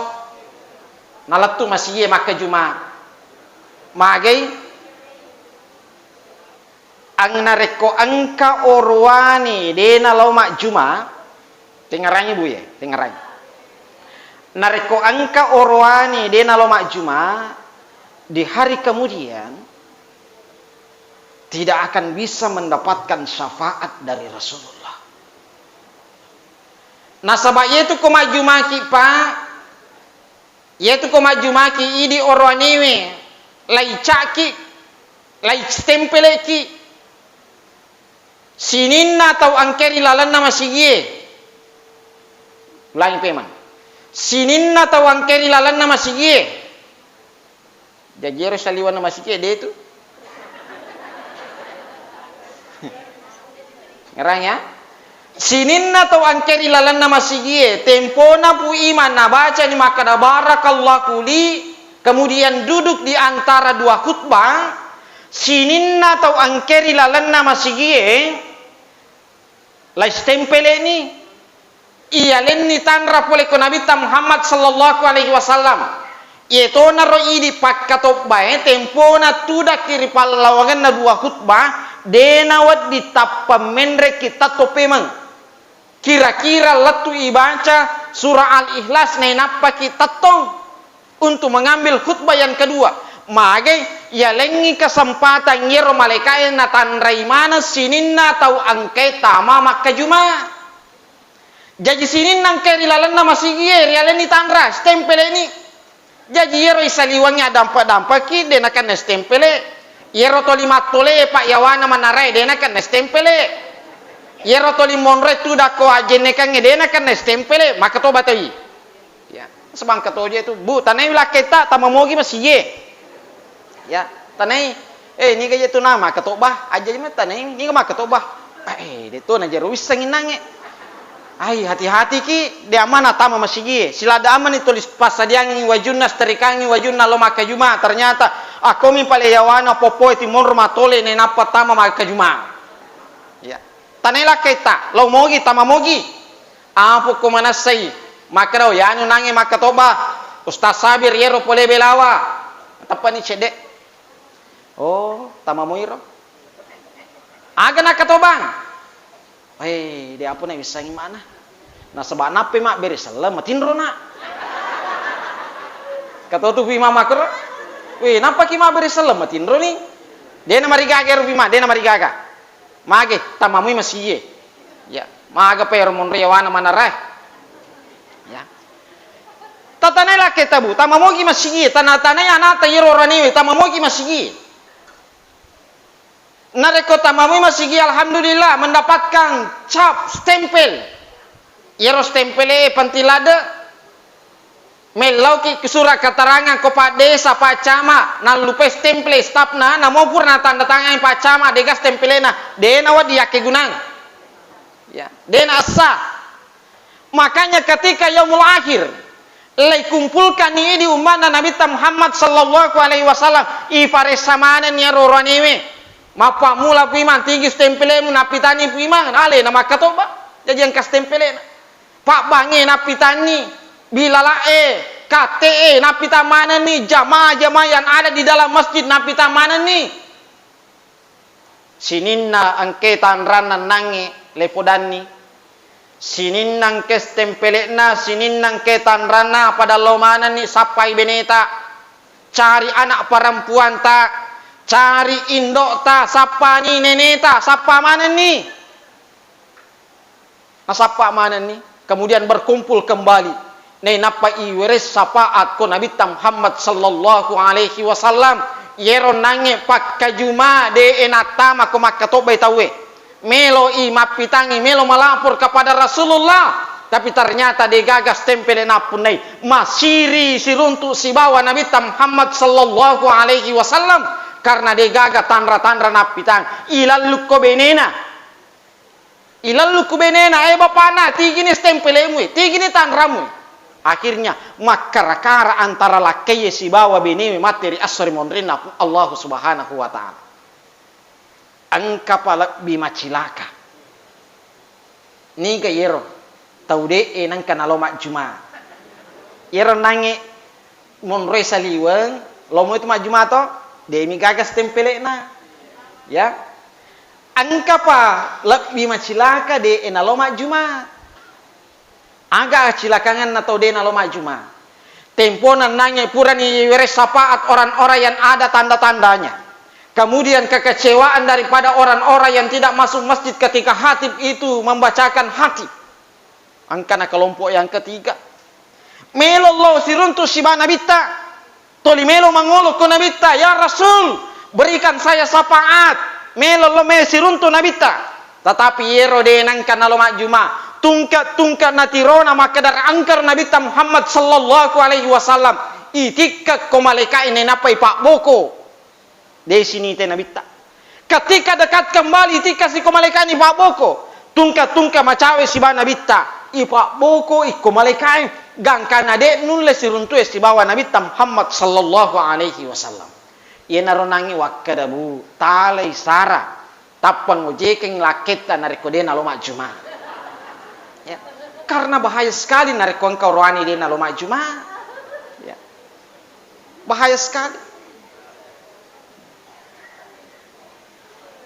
nalettu masigie makkajuma. Magai? Ang-, narekko engka oroane de nalao majjuma, tengngerangngi, Bu, ye, tengngerangngi. Narekko engka oroane de nalao majjuma, di hari kemudian tidak akan bisa mendapatkan syafaat dari Rasulullah. Nasaba iyetu ko majjumaki, Pak, Iyetu ko majjumaki idi oroanewe, laicakki, laistempelekki sininna tau engkae ri lalenna masigie. Ulangi pemeng. Sininna tau engkae ri lalenna masigie. Jaji ero saliwenna masigie de tu. Ngerang ya? Sininna tau engkae ri lalenna masigie, tempona Pu Imang nabacani makkeda, "Barakallahu li," kemudian duduk di antara dua khutbah, sininna tau engkae ri lalenna masigie, lai stempele'ni, iyalenni tanra pole ko Nabitta Muhammad sallallahu alaihi wasallam. Iyetonaro idi pakkatobbae tempona tudakki ri pallawangenna dua khutbah, de nawedding tappa menrekki tettong pemeng. Kira-kira lettu ibaca surah Al-Ikhlas nainappaki tettong untuk mengambil khutbah yang kedua. Magai, yalengngi kesempatan iyaro malaika'e natanrai maneng sininna tau engkae tama makkajuma. Jaji sininna engkae ri lalenna masigie rialenni tanra, stempele'ni. Jaji iyaro isaliwengngi addampe-dampekki, de nakenna stempele. Iyaro toli mattole, pa yawana manarae, de nakenna stempele. Iyaro toli monroe tudakko ajjennekengnge, de nakenna stempele, makkatoba toi. Ya, sebangka toje tu, Bu, tanai lakketta, tamamogi masigie. Ya, tanai, eh, niga je tu nama, makkatoba, aja je tanai, niga makkatoba. Eh, de to najaro wisseng innangnge. Ai, hati-hati ki, de amana tama masigie. Silada amani tulis passadiangi wajunna, setrikangi wajunna lo makkajuma. Ternyata, akkomi pale yawana popoe timonro matole, nainappa tama makkajuma. Ya. Tanai lakketta, lao mogi, tama mogi. Apa ko manassai? Makkeda, "Oh, yanu nangnge makkatoba. Ustaz Sabir, yero pole belawa." Teppani cedde. Oh, tama moiro. Aga nakkatobang? Eh, de apa na wissangi mana? Nasaba nappai mabbere selleng matinro na. Katotu pi mama kero. Weh, nappaki mabbere selleng matinro ni? De na marigaga ero pi ma, de na marigaga. Mage, tamamui masigie. Ya, maga pa ero monro yawana manarae. Ya. Tatanai lakketta, Bu, tamamogi masigie, tana-tanai anata iyero oranewe, tamamogi masigie. Narekko tamamui masigie, alhamdulillah, mendapatkan cap, stempel. Iyero stempele penting lade. Mellauki surat keterangan ko Pak Desa, Pak Camat, nallupai stemple stafna, namo pura natanda tangangi Pak Camat, dega stempelena, de nawedding yakkegunang. Ya, de naessa. Makanya ketika yaumul akhir, leikumpulkan idi ummana Nabitta Muhammad sallallahu alaihi wasallam, iparessa manenni ero roanewe. Mappammula Pu Imang, tigi stempelemu, nappitanni Pu Imang, alena makkatoba, jaji engka stempelena. Pabbangnge nappitanni, bilala'e, katte'e nappitang manenni, jamaah-jamaah yang ada di dalam masjid nappitang manenni. Sininna engke tanranna nangnge lepodanni. Sininna engke stempele'na, sininna engke tanranna, pada lao manenni sappai beneta. Cari anak parampuanta, cari indo'ta, sappani neneta, sappa manenni. Nasappa manenni, kemudian berkumpul kembali. Nainappa iwereng syafaat ko Nabitta Muhammad sallallahu alaihi wasallam. Yero nangnge pakkajuma de'e nattama ko makkatobbai tauwe. Melo i mappitangi, melo melapor kepada Rasulullah. Tapi ternyata degaga stempele nappunnai. Masiri siruntu sibawa Nabitta Muhammad sallallahu alaihi wasallam. Karena degaga tanra-tanra nappitang. Ilallukko benena. Ilallukku benena, eh, bapana, tigini stempelemu, tigini tanramu. Akhirnya, makkara-kara antara lakkaiye sibawa benewe mate ri esso ri monrinna Allahu Subhanahu wa Ta'ala. Engkapa lebbi macilaka. Niga yero? Tau de'e nengka nalo majjuma. Yero nangnge monroe saliweng, lomo itu majjuma to, demi gaga stempelena. Ya. Engkapa lebbi macilaka de'e nalo majjuma. Aga cilakanganna tau de nalo majjuma. Tempona nangnge purani iwereng syafaat orang-orang yang ada tanda-tandanya. Kemudian kekecewaan daripada orang-orang yang tidak masuk masjid ketika khatib itu membacakan khatib. Engkana kelompok yang ketiga. Melo lao siruntu siba Nabitta. Toli melo mangolo ko Nabitta, "Ya Rasul, berikan saya syafaat." Melo lao me siruntu Nabitta. Tetapi yero de nengka nalo majjuma. Tungke-tungke natirona makkeda engkaro Nabitta Muhammad sallallahu alaihi wasallam. Itikka ko malaika'e nainappa ipabboko. De sinite Nabitta. Ketika dekat kembali, tika siko malaikani pabboko. Tungka-tungka macawe sibawa Nabitta, ipabboko ikko malaikae, gangkanna de' nulle siruntu'e sibawa Nabitta Muhammad sallallahu alaihi wasallam. Iyanaro nangngi wakkeda, Bu, talai sara, tappa ngojekeng lakketta narekko de' nalo majjuma. Ya. Karena bahaya sekali narekko engka orowane de' nalo majjuma. Ya. Bahaya sekali.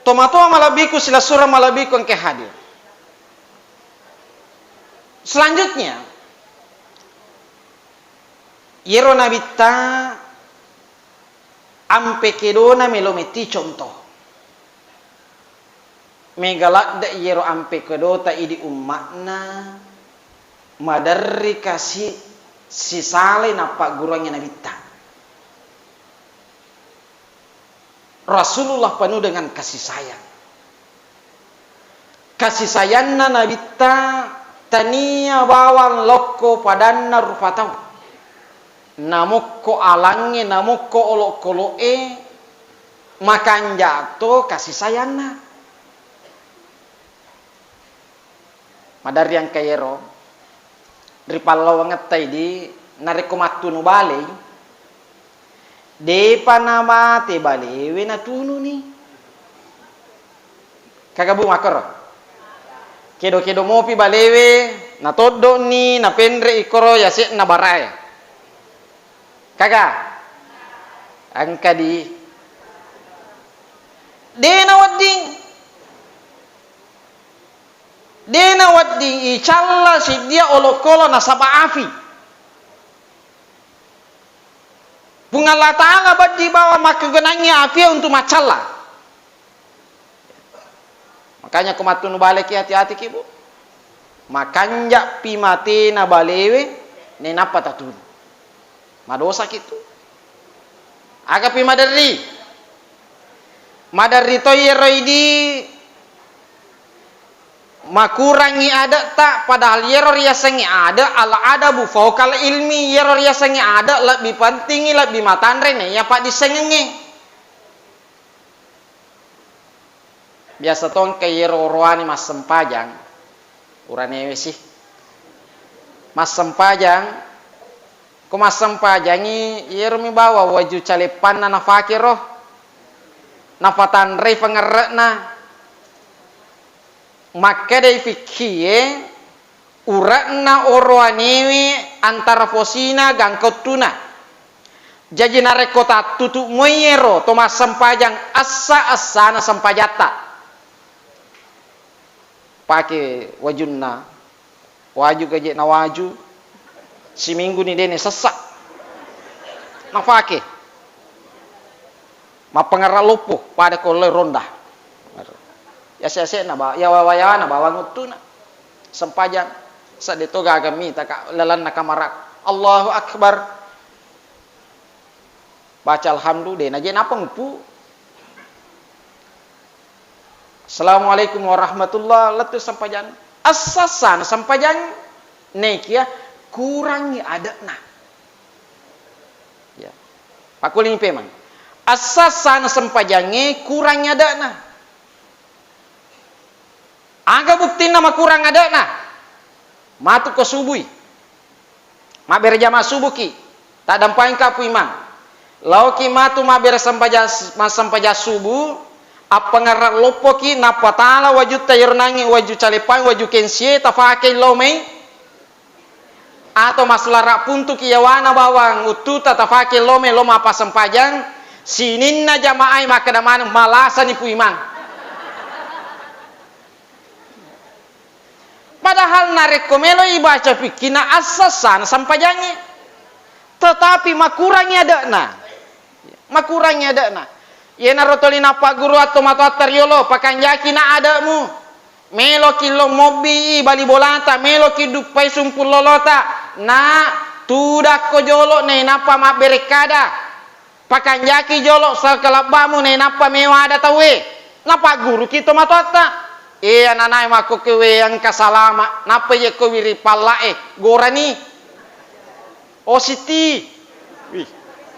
Tomatoa malebbiku, silessureng malebbiku engka hadir. Selanjutnya, iyero Nabitta ampe kedona melo metti contoh. Mega ladde' iyero ampe kedota idi umma'na, maderri kasi sisalai nappagguruangngi Nabitta. Rasulullah penuh dengan kasih sayang. Kasih sayangna Nabitta tania bawang lokko padanna rupa tau. Namokko alangnge, namokko olokolo'e, makanja to kasih sayangna. Maderri engka iyero ri pallawangetta idi, narekko mattunu balei, de'pa namate balewe natununi. Kaga, Bu, makkoro? Kedo-kedo mopi balewe, natoddo'ni, napenre'i koro yase'na barae. Kaga? Engka di. De' nawedding. De' nawedding icalla siddia olokolo nasaba afi. Puang Allah Ta'ala baddi bawang makkegunangngi afie untuk maccalla. Makanya ko mattunu baleki, hati-hatiki, Bu. Makanja'pi matena balewe, nainappa tatunu. Madosaki tu. Agapi maderri. Maderri to iyero idi makurangi ade'ta, padahal iyero riasengnge ade' al-adabu faukal ilmi, iyero riasengnge ade' lebbi pentingi, lebbi matanre naiya paddissengengnge. Biasa to engka iyero orowane massempajang, uranewe si. Massempajang, ko massempajangi, iyero mi bawang waju caleppanna nafake ro. Napatanrei pangerre'na. Makkedai fikkie, ure'na orowanewe antara posina gangka uttuna. Jaji narekko tattutu moi ero to massempajang essa-essana sempajatta. Pake wajunna, waju gaje na waju, siminggu ni dene sessa. Nafake. Mappangerra loppo, pada ko le ronda. Yase-yase na ba-, ya wawa-, yawana bawang uttuna. Sempajang. Sedde to gaga mita ka lalanna kamara. Allahu Akbar. Baca alhamdu, de naje nappa nguppu. Assalamualaikum warahmatullah, lettu sempajang. Assasana sempajang nekia kurangi ade'na. Ya. Pakkuling pemang. Assasana sempajangnge kurangi ade'na. Aga buktinna makurang ade'na? Matu ko subui. Mabbere jama subuki. Taddampengka Pu Imang. Laoki matu mabbere sempajang, massempajang subu, appangerra loppoki, nappa tala wajutta iyero nangnge waju calepang, waju kensie, tafake lo mai. Atau massulara puntuki yawana bawang uttuta tafake lo mai lo mappasempajang, sininna jamaah e makkeda maneng, malasani Pu Imang. Padahal narekko melo ibaca fikki na assasana sempajangnge, tetapi makurangi ade'na. Makurangi ade'na. Iyanaro toli nappagguru atto matoatta riolo, pakanjaki na ade'mu. Meloki lo mobbii bali bolata, meloki duppai sumpung lolota. Na, tudakko jolo nainappa mabbere kada. Pakanjaki jolo sakelabbamu nainappa mewa ada tauwe. Napagguruki to matoatta. E ananae makkokkoe we engka salama, nappa yekko wiri palla'e, gorani. O Siti. Wih,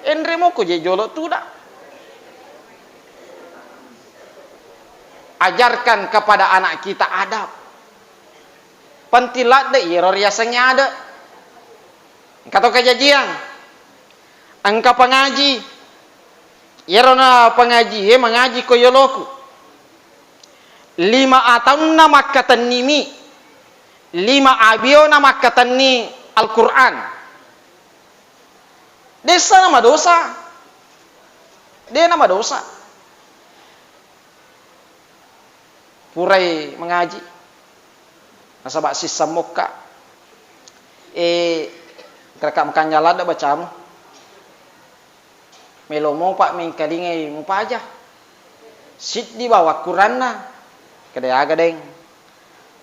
enre moko je jolo tuda. Ajarkan kepada anak kita adab. Penting ladde iyaro riasengnge ade. Engka to kajajiang. Engka pangaji. Iyaro na pangaji e mangaji ko yoloku. Lima ataunna makkatenni mi. Lima abiona makkatenni Al-Qur'an. Dessa na madosa. De na madosa. Purai mangaji. Nasaba sisseng mokka. E, engka ka makanja ladde bacamu. Melo mopa mengkalingai mupaja. Siddi bawang kuranna. Kada aga deng.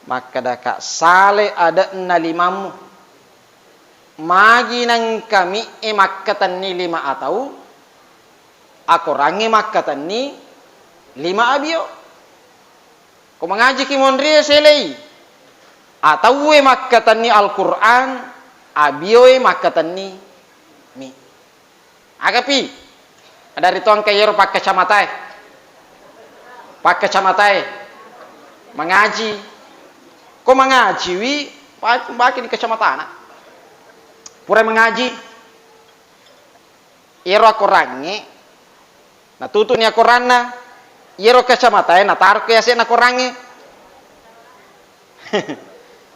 Makkadaka sale ade'na limammu. Magi nengka mi'e makkatenni lima atau, akorangnge makkatenni lima abio. Ko mangajiki monrie selei, atauwe makkatenni Al-Qur'an, abioe makkatenni mi. Agapi? Ada ri to engka iyaro pakkacamatae. Pakkacamatae. Mangaji. Ko mangajiwi, pa-, baki di kacamatana. Pura mangaji. Iyaro akorangnge, natutuni akoranna, iyaro kacamatae nataro ke yase'na korangnge.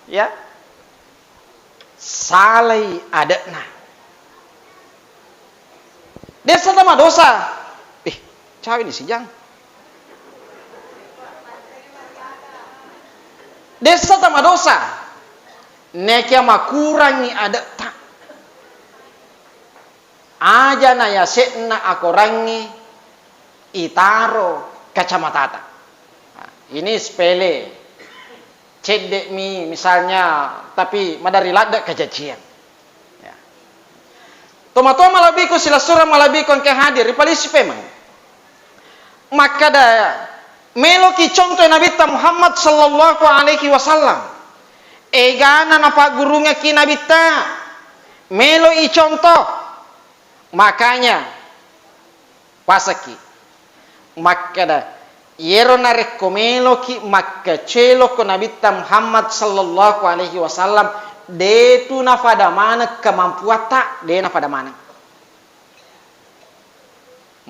Ya. Salai ade'na. Dessa tamadosa. Eh, cawe ni sijang. Dessa tamadosa. Nekia makurangi ade'ta. Aja na yase'na akorangnge itaro kacamatata. Nah, ini sepele. Cedde'mi misalnya, tapi madari ladde kajajiang. Ya. Tomatoa malebbiku, silessureng malebbiku engka hadir, ripalisi pemeng. Makkada, meloki contoh Nabitta Muhammad sallallahu alaihi wasallam. Egana napaggurungekki Nabitta, meloi contoh. Makanya, pasakki. Makkada, iyero narekko meloki makkacelo ko Nabitta Muhammad sallallahu alaihi wasallam, detu nafada maneng kemampuatta, de nafada maneng.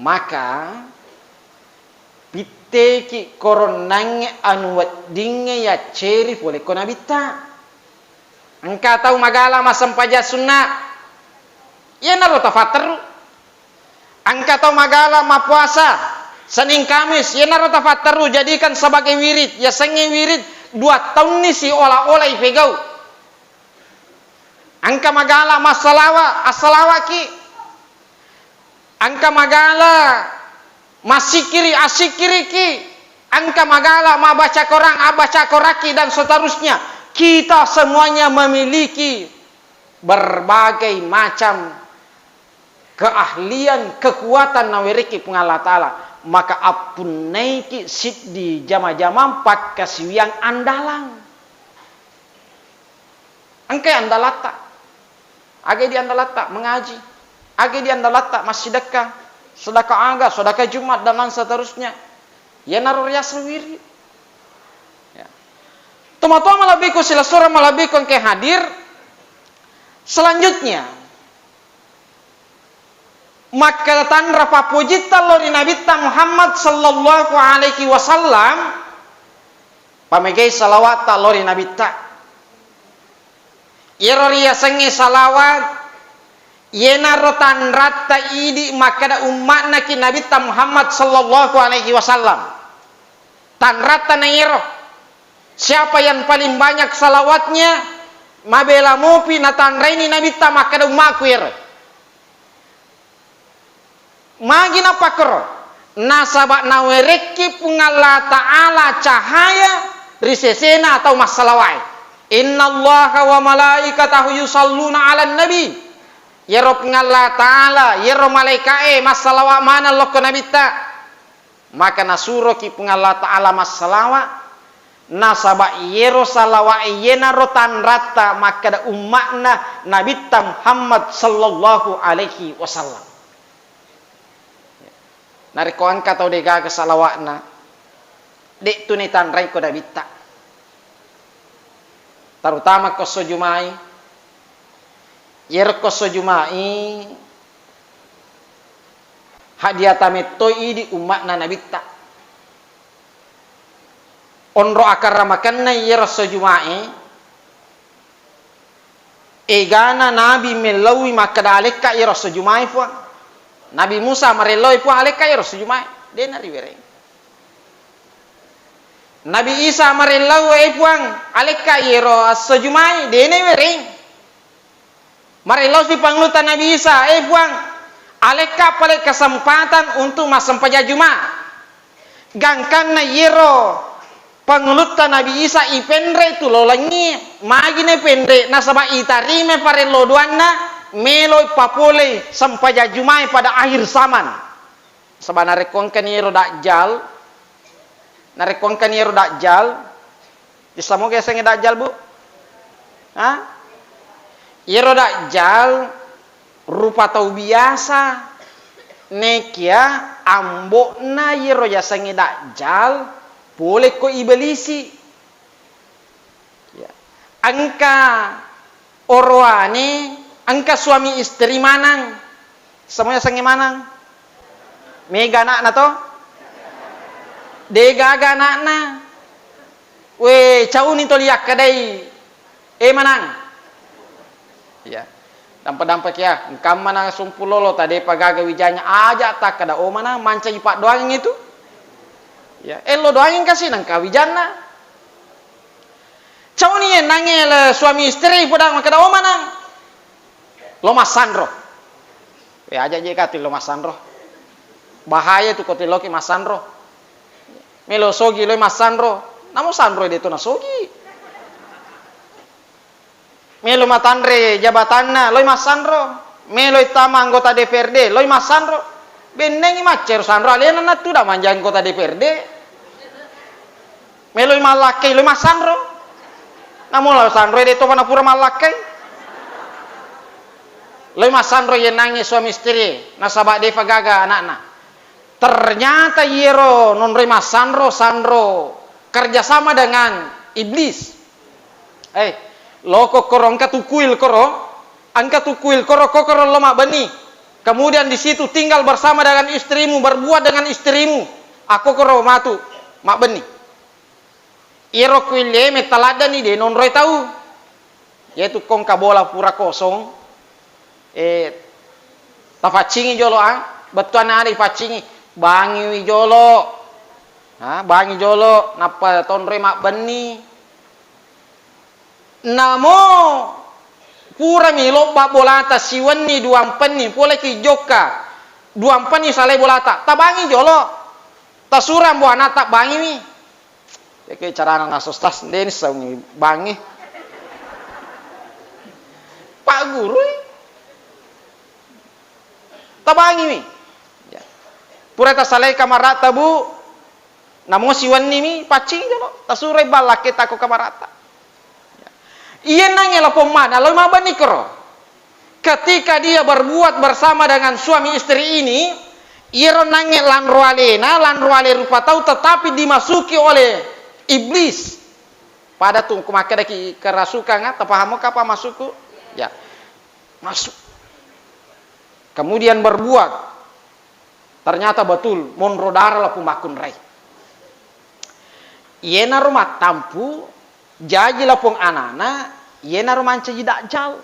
Maka, pitteki koronnangnge anu weddingnge yacceri pole ko Nabitta. Engka tau magala massempajang sunna, iyanaro tafatteru. Engka tau magala mappuasa Senin Kamis, iyanaro tafatteru, jadikan sebagai wirid. Yasengnge wirid, dua taunni siola-ola ipegau. Engka magala massalawa, assalawaki. Engka magala massikkiri, assikkiriki. Engka magala mabbaca Korang, abbaca Korakki, dan seterusnya. Kita semuanya memiliki berbagai macam keahlian, kekuatan nawerekki Puang Allah Ta'ala. Maka appunnaiki siddi jama-jamang pakkasiwiang andalang. Engkai andalatta. Aga di andalatta mengaji. Aga di andalatta massidekka. Sedekah aga, sedekah Jumat, dan lain seterusnya. Iyanaro riaseng wirid. Ya. Tomatoa malebbiku, silessureng malebbiku engke hadir. Selanjutnya, makkeda tanra pappojitta lao ri Nabitta Muhammad sallallahu alaihi wasallam, pamegai salawatta lao ri Nabitta. Iyaro riasengnge salawat, iyenaro tanratta idi makkeda umma'naki Nabitta Muhammad sallallahu alaihi wasallam. Tanratta na iyero. Siapa yang paling banyak salawatnya, mabela mopi natanraini Nabitta makkeda umma'ku iyero. Magi napakkoro? Nasaba nawerekki Puang Allah Ta'ala cahaya ri sesena atau massalawae. Innallaha wa malaikatahu yusalluna 'alan nabi. Iyaro Puang Allah Ta'ala, iyaro malaika'e massalawa maneng lokko Nabitta. Maka nasuroki Puang Allah Ta'ala massalawa, nasaba iyero salawa'e iyenaro tanratta makkeda umma'na Nabitta Muhammad sallallahu alaihi wasallam. Narekko engka tau degaga salawa'na, de'tu nitanrai ko Nabitta. Terutama ko esso Juma'i. Iyaro ko esso Juma'i, hadiah tamettoi idi umma'na Nabitta. Onro akarramakenna iyaro esso Juma'i, egana Nabi mellaui makkeda alekka iyaro esso Juma'i, Puang. Nabi Musa marelloi, Puang, alekka iyaro esso Juma'i. De' nariwereng. Nabi Isa marellau, "Eh, Puang, alekka iyaro esso Juma'i." De' naiwereng. Marellausi pangulutta Nabi Isa, "Eh, Puang, alekka pale kesempatan untuk massempajang Juma." Gangkanna iyaro pangulutta Nabi Isa ipenre tu lao langi, magi naipenre, nasaba itarima parellau doanna, melo ipapolei sempajang Juma'i pada akhir zaman. Saba narekko engkani ero Dajjal, narekko engkani ero Dajjal, issa moga yasengnge Dajjal, Bu? Ha? Iyero Dajjal rupa tau biasa, nekia ambo'na iyero yasengnge Dajjal, pole ko Iblisi. Ya. Engka orowane, engka suami istri manang. Semuanya sengnge manang. Mega anakna to? De' gaga anakna. We, cauni toli akkadai. Eh, manang. Ya. Dampa-dampa kia, engkamma na sumpu lolo, ta de'pa gaga wijanna, aja takkada, "Oh, manang, mancaji paddoangeng itu." Ya, ello doangeng kasi nengka wijanna. Cauni yennangnge le suami istri podang makkeda, "Oh, manang, lo massanro." We, aja je kati lo massanro. Bahaya tu ko tiloki massanro. Melo sogi loi massanro. Namo sanro de' to nasogi. Melo matanre jabatanna, loi massanro. Melo tama anggota D P R D, loi massanro. Bennengi maccero sanro alena nattu da manja anggota D P R D. Meloi mallakkai, loi massanro. Namu lao sanro, de' topa napura mallakkai. Loi massanro yennangnge suami istri, nasaba de'pa gaga anakna. Ternyata iyero nonroi massanro, sanro kerjasama dengan iblis. Eh, loko koro engka tu kuil koro, engka tu kuil koro, kokoro lo mabbenni. Kemudian di situ tinggal bersama dengan istrimu, berbuat dengan istrimu. Akkokoro matu mabbenni. Iyaro kuil e metta laddani de' nonroi tau. Yaitu kongka bola pura kosong, eh, tafaccingi jolo, ah, bettuanna ada ifaccingi, bangiwi jolo, ah, bangi jolo, nappa tonroi mabbenni. Namo purami lobba bolata siwenni duampenni, poleki jokka duampenni salai bolata, tabangi jolo, tasurang buana tabbangiwi. Yake carana naso stas, deni saungi bangi. Pak Guru, tabangiwi. Ya. Pura tasalai kamaratta, Bu, namo siwennimi, paccing jolo, tasuroi ballaketa ko kamaratta. Iya nangnge lapong mana, lo mabenni koro. Ketika dia berbuat bersama dengan suami istri ini, iyaro nangnge lanro alena, lanro ale rupa tau, tetapi dimasuki oleh iblis. Pada tu, ku makkedaki kerasukan, ah, tapahamo kapa masukku? Ya. Masuk. Kemudian berbuat. Ternyata betul, monro dara lapong makkunrai. Iyenaro mattampu, jaji lapong anana, iyenaro mancaji Dajjal.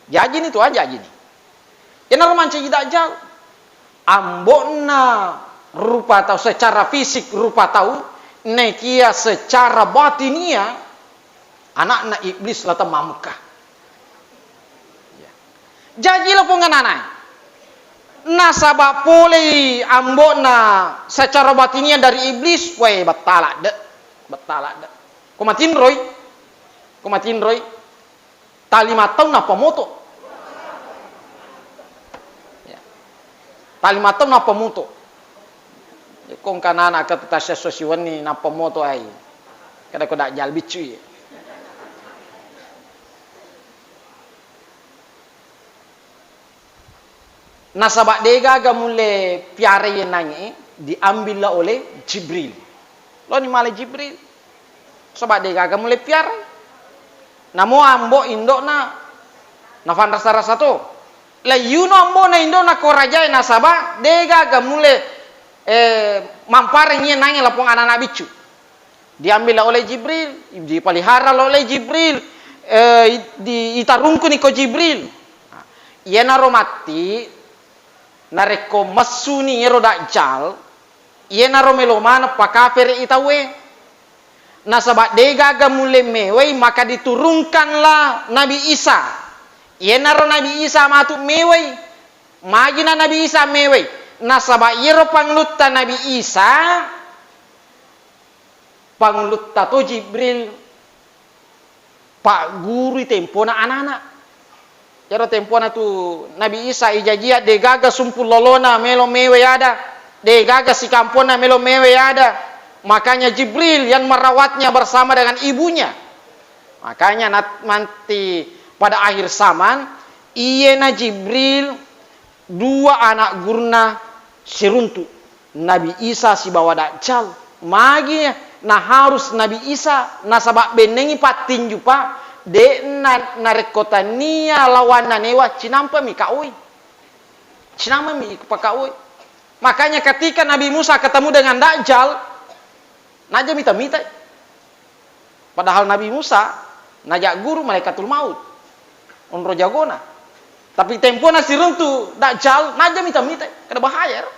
Jajini tu, ah, jajini. Iyenaro mancaji Dajjal. Ambo'na rupa tau, secara fisik rupa tau, nekia secara batinia, anakna iblis latang mammekka. Jaji lapong ananae. Nasaba polei ambo'na secara batinia dari iblis, wae, battala de', battala de'. Ko matinroi, ko matinroi, talima taung nappa moto. Ya. Talima taung nappa moto. Ko engka anana ka tu tassesso siwenni nappa moto ai. Kada ko Dajjal biccu ye. Nasaba degaga mulle piara yenangnge, diambillah oleh Jibril. Loni male Jibril. Saba degaga mulle piara. Namo ambo indo'na nafanrasa-rasa to. Laiyuno ambona indo'na ko rajae nasaba de'gaga mulle, eh, mampareng iye nangnge lapong anana biccu. Diambil oleh Jibril, dipelihara oleh Jibril, eh, di-, itarungkuni ko Jibril. Nah, iyanaro matti, narekko messuni iyaro Dajjal, iyanaro melo maneng pakafere i tauwe. Nasaba de'gaga mulle mewai, maka diturunkanlah Nabi Isa. Iyanaro Nabi Isa matu mewai. Magina Nabi Isa mewai. Nasaba iyaro pangulutta Nabi Isa, pangulutta to Jibril, paggurui tempona anana. Iyaro tempona tu Nabi Isa ijajia de'gaga sumpung lolona melo mewai ada, de'gaga sikamponna melo mewai ada. Makanya Jibril yang merawatnya bersama dengan ibunya. Makanya nat-, nanti pada akhir zaman, iyena Jibril dua anak guruna siruntu, Nabi Isa sibawa Dajjal. Magi na harus Nabi Isa, nasaba bennengngi pattinju, Pak, de'na narekko tania lawanna newa, cinampami kaoi. Cinampami pakaoi. Makanya ketika Nabi Musa ketemu dengan Dajjal, najja mita-mitai. Padahal Nabi Musa naja guru malaikatul maut, onro jagona. Tapi tempona siruntu Dajjal, najja mita-mitai. Kada bahaya ero.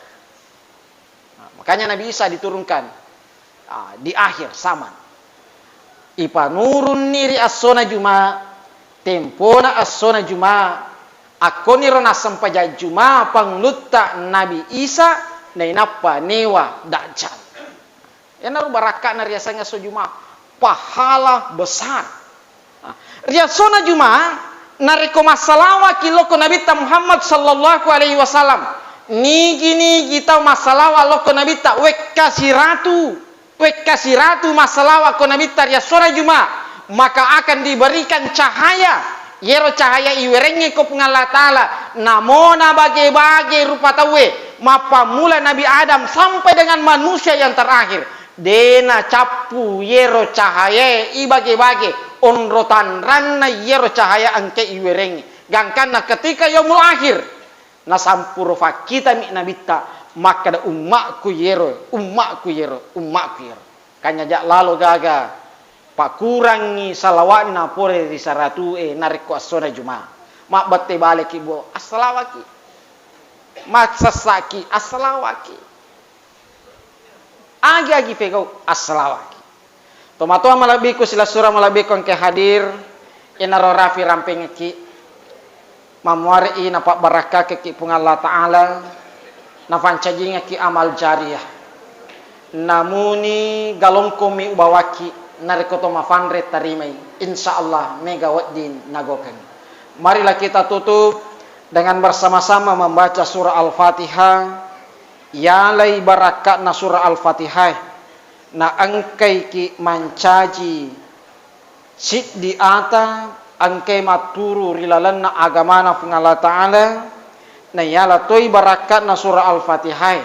Nah, makanya Nabi Isa diturunkan, ah, di akhir zaman. Ipanurunni ri essona Juma, tempona essona Juma, akkoniro nassempajang Juma pangulutta Nabi Isa, nainappa newa Dajjal. Iyanaro barakka'na riasengnge esso Juma, pahala besar. Nah, ri essona Juma, narekko massalawaki lokko Nabitta Muhammad sallallahu alaihi wasallam, nigi-nigi tau massalawa lokko Nabitta, wekka siratu, wekka siratu massalawa ko Nabitta ri essona Juma, maka akan diberikan cahaya. Iyero cahaya iwerengnge ko Puang Allah Ta'ala, namona bage-bage rupa tauwe, mappammula Nabi Adam sampai dengan manusia yang terakhir. De'na cappu iyero cahayae ibage-bage, onro tanranna iyero cahaya engka iwerengnge. Gangkanna ketika yaumul akhir, nasampuro fakkitami Nabitta, makkeda, "Ummakku iyero, ummakku iyero, ummakku iyero." Kanyaja lalo gaga pakurangngi salawa'na pole ri saratu'e narekko essona Juma. Mabbette baleki, bo, assalawaki. Massessaki, assalawaki. Agi-agi pegau, assalawaki. Tomatoa malebbiku, silessureng malebbiku engke hadir, iyanaro rafi rampengekki, mammuare'i napabbarakkakekki Puang Allah Ta'ala, nafancajingekki amal jariyah. Namuni galongkomi ubawakki, narekko to mafanre tarimai, insya Allah mega wedding nagokeng. Marilah kita tutup dengan bersama-sama membaca surah Al-Fatihah. Yalai barakka'na surah Al-Fatihah, naengkaiki mancaji siddi ata engkae matturu ri lalenna agamana Puang Allah Ta'ala, nayala toi barakka'na surah Al-Fatihah,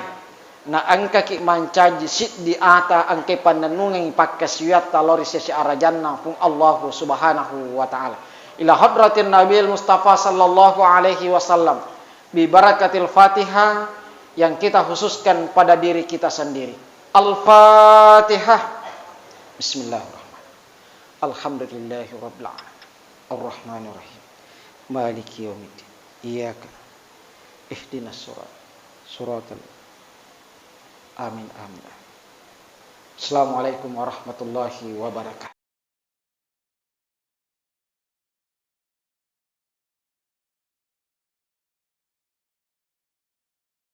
naengkaki mancaji siddi ata engkae pannennungengngi pakkasiwiatta lao ri sese arajanna Puang Allahu Subhanahu wa Ta'ala. Ila hadratin Nabil Mustafa sallallahu alaihi wasallam. Bi barakatil Fatihah yang kita khususkan pada diri kita sendiri. Al-Fatihah. Bismillahirrahmanirrahim. Alhamdulillahi rabbil alamin. Arrahmanirrahim. Maliki yaumiddin. Iyyaka. Ihdinas surat. Suratal. Amin, amin, amin. Assalamualaikum warahmatullahi wabarakatuh.